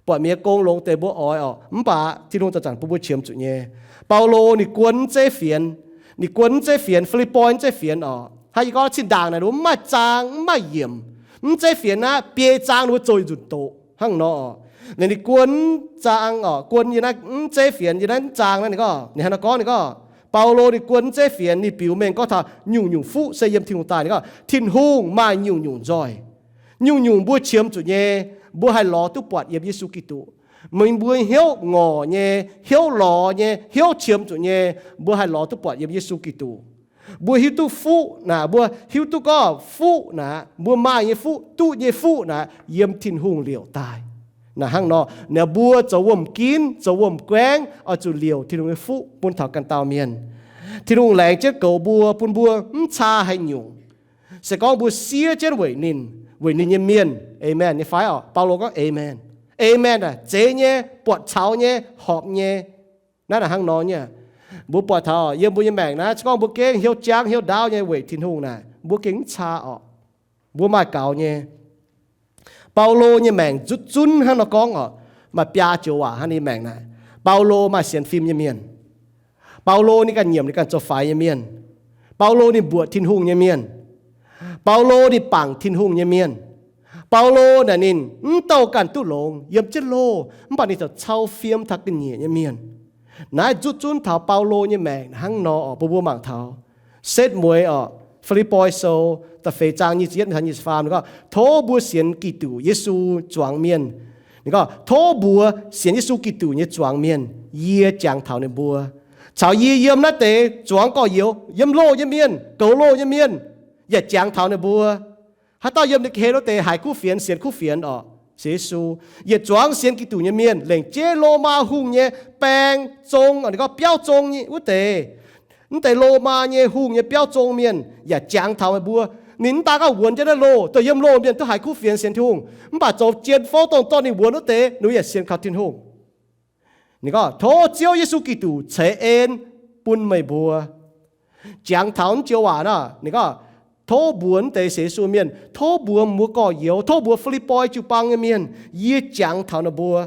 Buatc mienh gong longx deix mbuo oix orqc. Mv baac Tin-Hungh zanc-zanc bun mbuo qiemx zuqc nyei. Baulo ninh guon mv zeiv fienx. Ninh guon mv zeiv fienx, Fi^lipv^poi mv zeiv fienx orqc. Hnangv yie gorngv zinh ndaangc naaic ninh mbuo mv maaih zaang, mv maaih yiemc. Mv zeiv fienx naaiv biei zaang ninh mbuo zoux yietc nzunc doqc hnangv nor orqc. Ninh guon mv zaang orqc, guon yie naaiv mv zeiv fienx, yie naaiv mv zaang naaiv ninh gorngv, ninh hnangv nor gorngv, ninh gorngv, Baulo ninh guon mv zeiv fienx, ninh biux mengh gorngv taux nyungc-nyungc fuqv se yiem Tin-Hungh daaih. Ninh gorngv Tin-Hungh maaih nyungc-nyungc nzoih. Nyungc-nyungc mbuo qiemx zuqc nyei, mbuo haih lorz duqv buatc yiem Yesu Giduc. Meih mbuo hnyouv ngorc nyei, hnyouv lorz nyei, hnyouv qiemx zuqc nyei, mbuo haih lorz duqv buatc yiem Yesu Giduc. Mbuo hiuv duqv fuqv naaic, mbuo hiuv duqv gorngv fuqv naaic, mbuo maaih nyei fuqv, duqv nyei fuqv naaic, yiem Tin-Hungh liouc daaih. Naaic hnangv nor, naaic mbuo zoux wuom-ginv, zoux wuom-guaengv, oix zuqc liouc Tin-Hungh nyei fuqv bun taux ganh dauh mienh. Tin-Hungh laengz jienv goux mbuo, bun mbuo mv caa haaix nyungc. Se gorngv mbuo siev jienv weic ninh, weic ninh nyei mienh. Aamen nyei fai orqc? Baulo gorngv aamen. Aamen aah, zeiz nyei, buatc caux nyei, horpc nyei. Naaiv naaic hnangv nor nyei. Mbuo buatc taux yiem mbuo nyei maengc naaiv, se gorngv mbuo gengh hnyouv jangv hnyouv ndaauv nyei weic Tin-Hungh naaic, mbuo gengh mv caa orqc. Mbuo maaih gaux nyei. Baulo nyei maengc zutv zunv hnangv nor gorngv orqc, maaih biaa joux waac hnangv nyei maengc naaic. Baulo maaih sienx fim nyei mienh. Baulo ninh ganh nyiemc ninh ganh zoux faix nyei mienh. Baulo ninh mbuoqc Tin-Hungh nyei mienh. Baulo ninh bangc Tin-Hungh nyei mienh. Baulo naaic ninh mv douh ganh duqv longx yiem jienv loh, mv baac ninh ziouc cau fiem taux ga'nyiec nyei mienh. Naaiv zuqc zunv taux Baulo nyei maengc hnangv nor oc, bun mbuo mangc taux. Setv mueiz oc, Fi^lipv^poi Sou da'feix zaang nyic ziepc yietv taux nyic ziepc faam, ninh gorngv, Tov mbuo sienx Giduc Yesu zuangx mienh. Ninh gorngv, Tov mbuox sienx Yesu Giduc nyei zuangx mienh, yie jangx taux ninh mbuo. Caux yie yiem naaiv deix zuangx gorx-youz, yiem loh nyei mienh, goux loh nyei mienh, yaac jangx taux ninh mbuo. Haaix dauh yiem ninh ga'hlen wuov deix haiz kuv fienx, sienx kuv fienx oc, sienx Yesu, yietc zuangx sienx Giduc nyei mienh, lengc jeiv Lomaa hungh nyei baeng zong, ninh gorngv biauv zong wuov deix, mv deix Lomaa nyei hungh nyei biauv zong mienh yaac jangx taux meih mbuo. Ninh mv daan gorngv wuonx jienv naaiv loh, dongh yiem loh mienh duqv haiz kuv fienx sienx Tin-Hungh, mv baac zoux jien fouv dongh dorh ninh wuonx wuov deix, ninh yaac sienx kaux Tin-Hungh. Ninh gorngv, Tov Ziouv Yesu Giduc ceix en bun meih mbuo. Jangx taux naaiv joux waac nor, ninh gorngv, Tov mbuox naaiv deix sienx Yesu mienh, tov mbuox mbuo gorx-youz, tov mbuox Fi^lipv^poi jiu-baang nyei mienh, yie jangx taux ninh mbuo.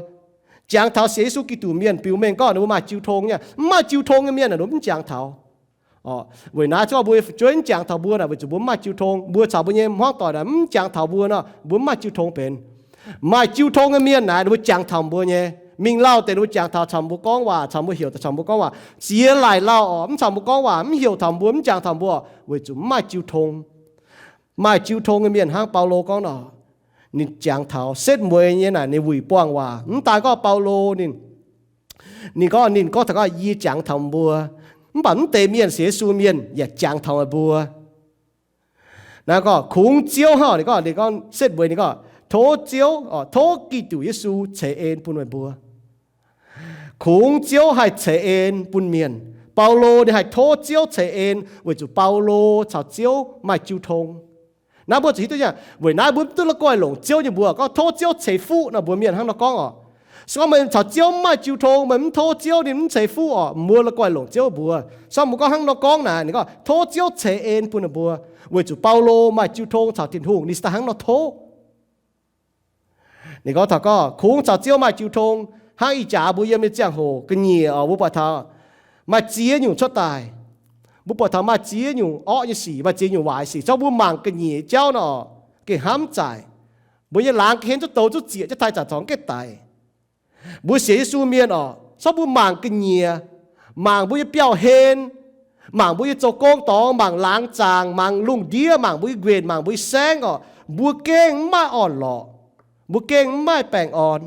Jangx taux sienx Yesu Giduc mienh, biux mengh gorngv ninh mbuo maaih jiu tong nyei. Mv maaih jiu tong nyei mienh naaic ninh mv jangx taux. Weic naaiv gorngv mbuo fu'jueiv mv jangx taux mbuo naaic weic zuqc mbuo mv maaih jiu tong. Mbuo caux mbuo nyei hmuangv doic naaic mv jangx taux mbuo nor, mbuo mv maaih jiu tong benx. Maaih jiu tong nyei mienh naaic ninh mbuo jangx taux mbuo nyei. Mingh lauh deix ninh mbuo jangx taux, caux mbuo gorngv waac, caux mbuo heuc, caux mbuo gorngv waac. Ziex laaic lauh oc, mv caux mbuo gorngv waac, mv heuc taux mbuo, mv jangx taux mbuo, weic zuqc mv maaih jiu tong. Maaih jiu tong nyei mienh hnangv Baulo gorngv nor, ninh jangx taux setv mueiz nyei naaic ninh wuic buangh waac. Mv daan gorngv Baulo ninh, ninh gorngv, ninh gorngv taux gorngv, Yie jangx taux mbuo. Mv baac mv deix mienh, sienx Yesu mienh yaac jangx taux meih mbuo. Naaiv gorngv kungx Ziouv hnangv, ninh gorngv, ninh gorngv setv mueiz ninh gorngv, Tov Ziouv, tov Giduc Yesu ceix en bun meih mbuo. Kungx Ziouv haih ceix en bun mienh. Baulo ninh haih tov Ziouv ceix en weic zuqc Baulo caux Ziouv maaih jiu tong. Naaiv mbuo zuqc hiuv duqv nyei, weic naaiv mbuo mv duqv la'guaih longc Ziouv nyei mbuox gorngv tov Ziouv ceix fuqv nor, mbuox mienh hnangv nor gorngv oc. Se gorngv meih caux Ziouv mv maaih jiu tong, meih mv tov Ziouv ninh mv ceix fuqv oc, mbuo la'guaih longc Ziouv mbuox. Se gorngv mbuo gorngv hnangv nor gorngv naaic, ninh gorngv tov Ziouv ceix en bun ninh mbuo, weic zuqc Baulo maaih jiu tong caux Tin-Hungh, ninh se daaih hnangv nor tov. Ninh gorngv taux gorngv kungx caux Ziouv maaih jiu tong, hnangv ih jaax mbuo yiem nyei ziangh hoc ga'nyiec oc, mbuo buatc taux maaih ziex nyungc cuotv daaih. Mbuo buatc taux maaih ziex nyungc orqv nyei sic, maaih ziex nyungc waaic sic. Zorqv mbuo mangc ga'nyiec jauv nor, gengh hnamv zaaic. Mbuo nyei laangz ga'hlen zuqc douz zuqc zieqc jienv taaih zanc zorngx gaengh daic. Mbuo sienx Yesu mienh oc, zorqv mbuo mangc ga'nyiec, mangc mbuo nyei biauv-hlen, mangc mbuo nyei zoux gong dorngx, mangc laangz zaangc, mangc lungh ndiev, mangc mbuo nyei nquenc, mangc mbuo nyei saengv oc, mbuo gengh mv maaih orn-lorqc. Mbuo gengh mv maaih baengh orn.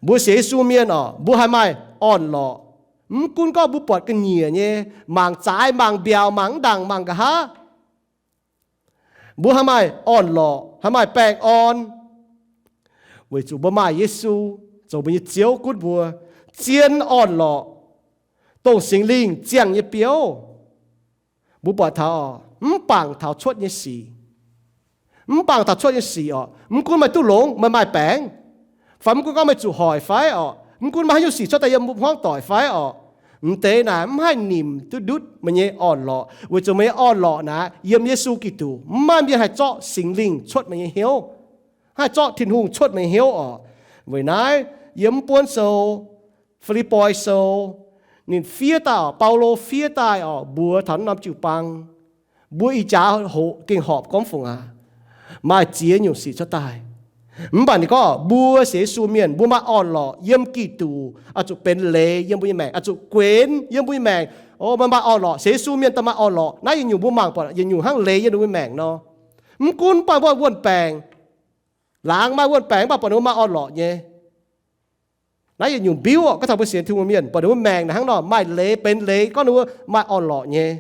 Mbuo sienx Yesu mienh oc, mbuo haih maaih orn-lorqc. Mv gunv gorngv mbuo buatc ga'nyiec nyei, mangc zaaix, mangc mbiaauc, mangc mv ndaangc, mangc nqa'haav, mbuo haih maaih orn-lorqc, haih maaih baengh orn, weic zuqc mbuo maaih Yesu zoux mbuo nyei Ziouv gunv mbuo. Zien orn-lorqc, dongh Singx Lingh ziangh nyei biouv. Mbuo buatc taux mv bangc taux cuotv nyei sic. Mv bangc taux cuotv nyei sic oc. Mv gunv meih duqv longx, meih maaih baengc, fai mv gunv gorngv meih zuqc hoic fai oc, mv gunv maaih haaix nyungc sic cuotv daaih yiem mbuo hmuangv doic fai oc, mv deix naaic mv haih nimc duqv ndutv meih nyei orn-lorqc, weic zuqc meih nyei orn-lorqc naaic yiem Yesu Giduc. Mv maaih mienh haih zorqv Singx Lingh cuotv meih nyei hnyouv, haih zorqv Tin-Hungh cuotv meih nyei hnyouv oc. Weic naaiv yiem mv buonv sou, Fi^lipv^poi Sou, ninh fiev daaih oc, Baulo fiev daaih oc, mbuox taux naaiv norm jiu-baang, mbuo ih jaax hoqc gengh horpc gormx fungc aac, maaih ziex nyungc sic cuotv daaih. Mv baac ninh gorngv mbuo sienx Yesu mienh, mbuo maaih orn-lorqc yiem Giduc, oix zuqc benx leiz yiem mbuo nyei maengc, oix zuqc guenx yiem mbuo nyei maengc. O, meih maaih orn-lorqc, sienx Yesu mienh daaih maaih orn-lorqc. Naaiv yietc nyungc mbuo mangc buatc yietc nyungc hnangv leiz yiem ninh mbuo maengc nor. Mv gunv mv baac mbuo wuon-baengc, laangz maaih wuon-baengc, mv baac buatc ninh mbuo maaih orn-lorqc nyei. Naaiv yietc nyungc mbiuv oc, gorngv taux mbuo sienx Tin-Hungh mienh, buatc ninh mbuo maengc naaic hnangv nor maaih leiz, benx leiz gorngv ninh mbuo maaih orn-lorqc nyei.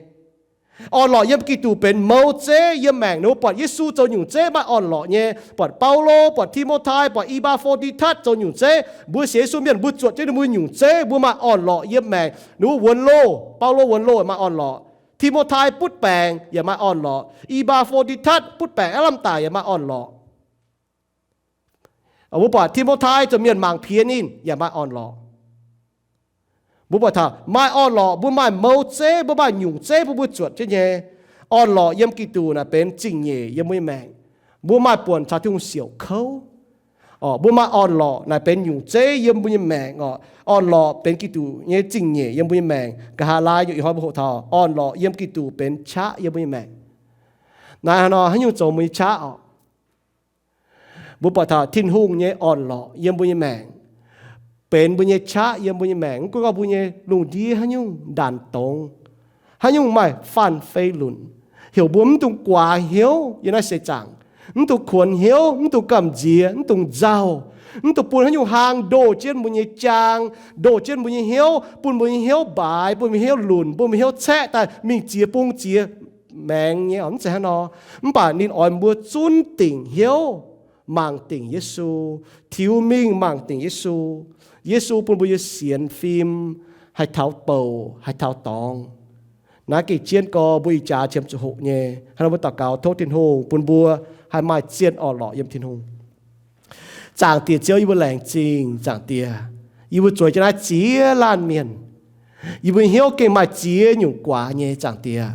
Orn-lorqc yiem Giduc benx mouz zeiv yiem maengc. Ninh mbuo buatc Yesu zoux nyungc zeiv maaih orn-lorqc nyei. Buatc Baulo, buatc Ti^mo^tai, buatc I^mbaa^fo^ndi^tatv zoux nyungc zeiv. Mbuo sienx Yesu mienh mbuo zuotc jienv ninh mbuo nyungc zeiv, mbuo maaih orn-lorqc yiem maengc. Ninh mbuo wuonx loh, Baulo wuonx loh maaih orn-lorqc. Ti^mo^tai butv baengc yaac maaih orn-lorqc. I^mbaa^fo^ndi^tatv butv baengc aqv lamh daic yaac maaih orn-lorqc. Mbuo buatc Ti^mo^tai zoux mienh mangc piex ninh yaac maaih orn-lorqc. Mbuo buatc taux maaih orn-lorqc, mbuo maaih mouz zeiv, mbuo maaih nyungc zeiv bun mbuo zuotc jienv nyei. Orn-lorqc yiem Giduc naaic benx zingh nyeic yiem mbuo nyei maengc. Mbuo maaih buonc caux Tin-Hungh siouc kouv. Orqc, mbuo maaih orn-lorqc naaic benx nyungc zeiv yiem mbuo nyei maengc orqc. Orn-lorqc benx Giduc nyei zingh nyeic yiem mbuo nyei maengc. Nqa'haav laai nyungc ih hnoi mbuo hoqc taux orn-lorqc yiem Giduc benx qaqv yiem mbuo nyei maengc. Naaiv hnangv nor haaix nyungc zoux mbuo nyei qaqv orqc? Mbuo buatc taux Tin-Hungh nyei orn-lorqc yiem mbuo nyei maengc, benx mbuo nyei qaqv yiem mbuo nyei maengc. Mv gunv gorngv mbuo nyei lungh ndiev haaix nyungc ndanc dongz, haaix nyungc maaih faanh fei lunc, heuc mbuo mv dungx guaax hnyouv yiem naaiv seix zaangc, mv dungx kuonx hnyouv, mv dungx gamh nziex, mv dungx nzauh, mv dungx bun haaix nyungc hlaang ndoh jienv mbuo nyei jaang, ndoh jienv mbuo nyei hnyouv, bun mbuo nyei hnyouv mbaaix, bun mbuo hnyouv lunc, bun mbuo hnyouv caeqv daaih mingh ziex bung ziex maengx nyei orqc. Mv zeiz hnangv nor. Mv baac ninh oix mbuo zunv dingc hnyouv, mangc dingc Yesu, tiux mingh mangc dingc Yesu. Yesu bun mbuo nyei sienx fim haih taux bouc, haih taux dorngx. Naaiv gengh jienv gorx mbuo ih jaax qiemx zuqc hoqc nyei. Hnangv nor mbuo daux gaux tov Tin-Hungh bun mbuo haih maaih zienh orn-lorqc yiem Tin-Hungh. Zaangc Diex Ziouv, yie mbuo laengz zingh Zaangc Diex. Yie mbuo zueiz jienv naaiv ziex laanh mienh, yie mbuo nyei hnyouv gengh maaih ziex nyungc guaax nyei Zaangc Diex.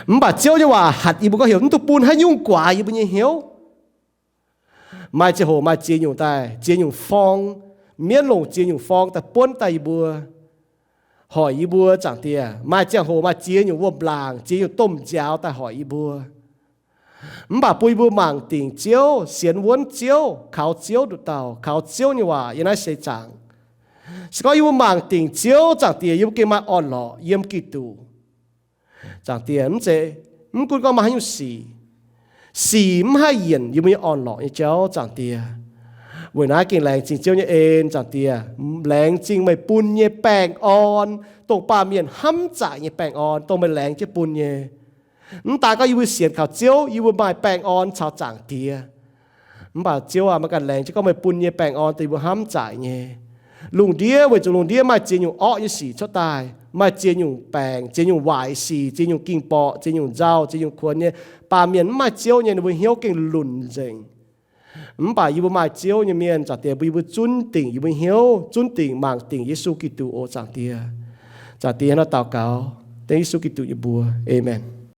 Mv baac Ziouv nyei waac hatc yie mbuo gorngv heuc mv dungx bun haaix nyungc guaax yie mbuo nyei hnyouv. Maaih ziangh hoc maaih ziex nyungc daaih, ziex nyungc forng, mienv longc ziex nyungc forng daaih buonv daaih yie mbuo, hoic yie mbuo Zaangc Diex. Maaih ziangh hoc maaih ziex nyungc wuom-laangc, ziex nyungc domh nziaaux daaih hoic yie mbuo. Mv baac bun yie mbuo mangc dingc Ziouv, sienx wuonv Ziouv, kaux Ziouv nduqc dauh, kaux Ziouv nyei waac yiem naaiv seix zaangc. Se gorngv yie mbuo mangc dingc Ziouv Zaangc Diex, yie mbuo gengh maaih orn-lorqc yiem Giduc. Zaangc Diex, mv zeiz, mv gunv gorngv maaih haaix nyungc sic, sic mv haih yienc yie mbuo nyei orn-lorqc nyei jauv Zaangc Diex. Weic naaiv gengh laengz zingh Ziouv nyei en Zaangc Diex. Laengz zingh meih bun nyei baengh orn, dongh baamh mienh hnamv zaaic nyei baengh orn, dongh meih laengz jienv bun nyei. Mv daaih gorngv yie mbuo sienx kaux Ziouv, yie mbuo maaih baengh orn caux Zaangc Diex. Mv baac Ziouv aac, meih ganh laengz jienv gorngv meih bun nyei baengh orn dongh yie mbuo hnamv zaaic nyei. Lungh ndiev, weic zuqc lungh ndiev maaih ziex nyungc orqv nyei sic cuotv daaih, maaih ziex nyungc baengc, ziex nyungc waaic sic, ziex nyungc ging-borqc, ziex nyungc nzauh, ziex nyungc kuonx nyei. Baamh mienh mv maaih Ziouv nyei, ninh mbuo hnyouv gengh lunc nzengc. Mv baac yie mbuo maaih Ziouv nyei mienh, Zaangc Diex, bun yie mbuo zunv dingc yie mbuo hnyouv, zunv dingc mangc dingc Yesu Giduc oc Zaangc Diex. Zaangc Diex, nor daux gaux dengv Yesu Giduc nyei mbuox. Aamen.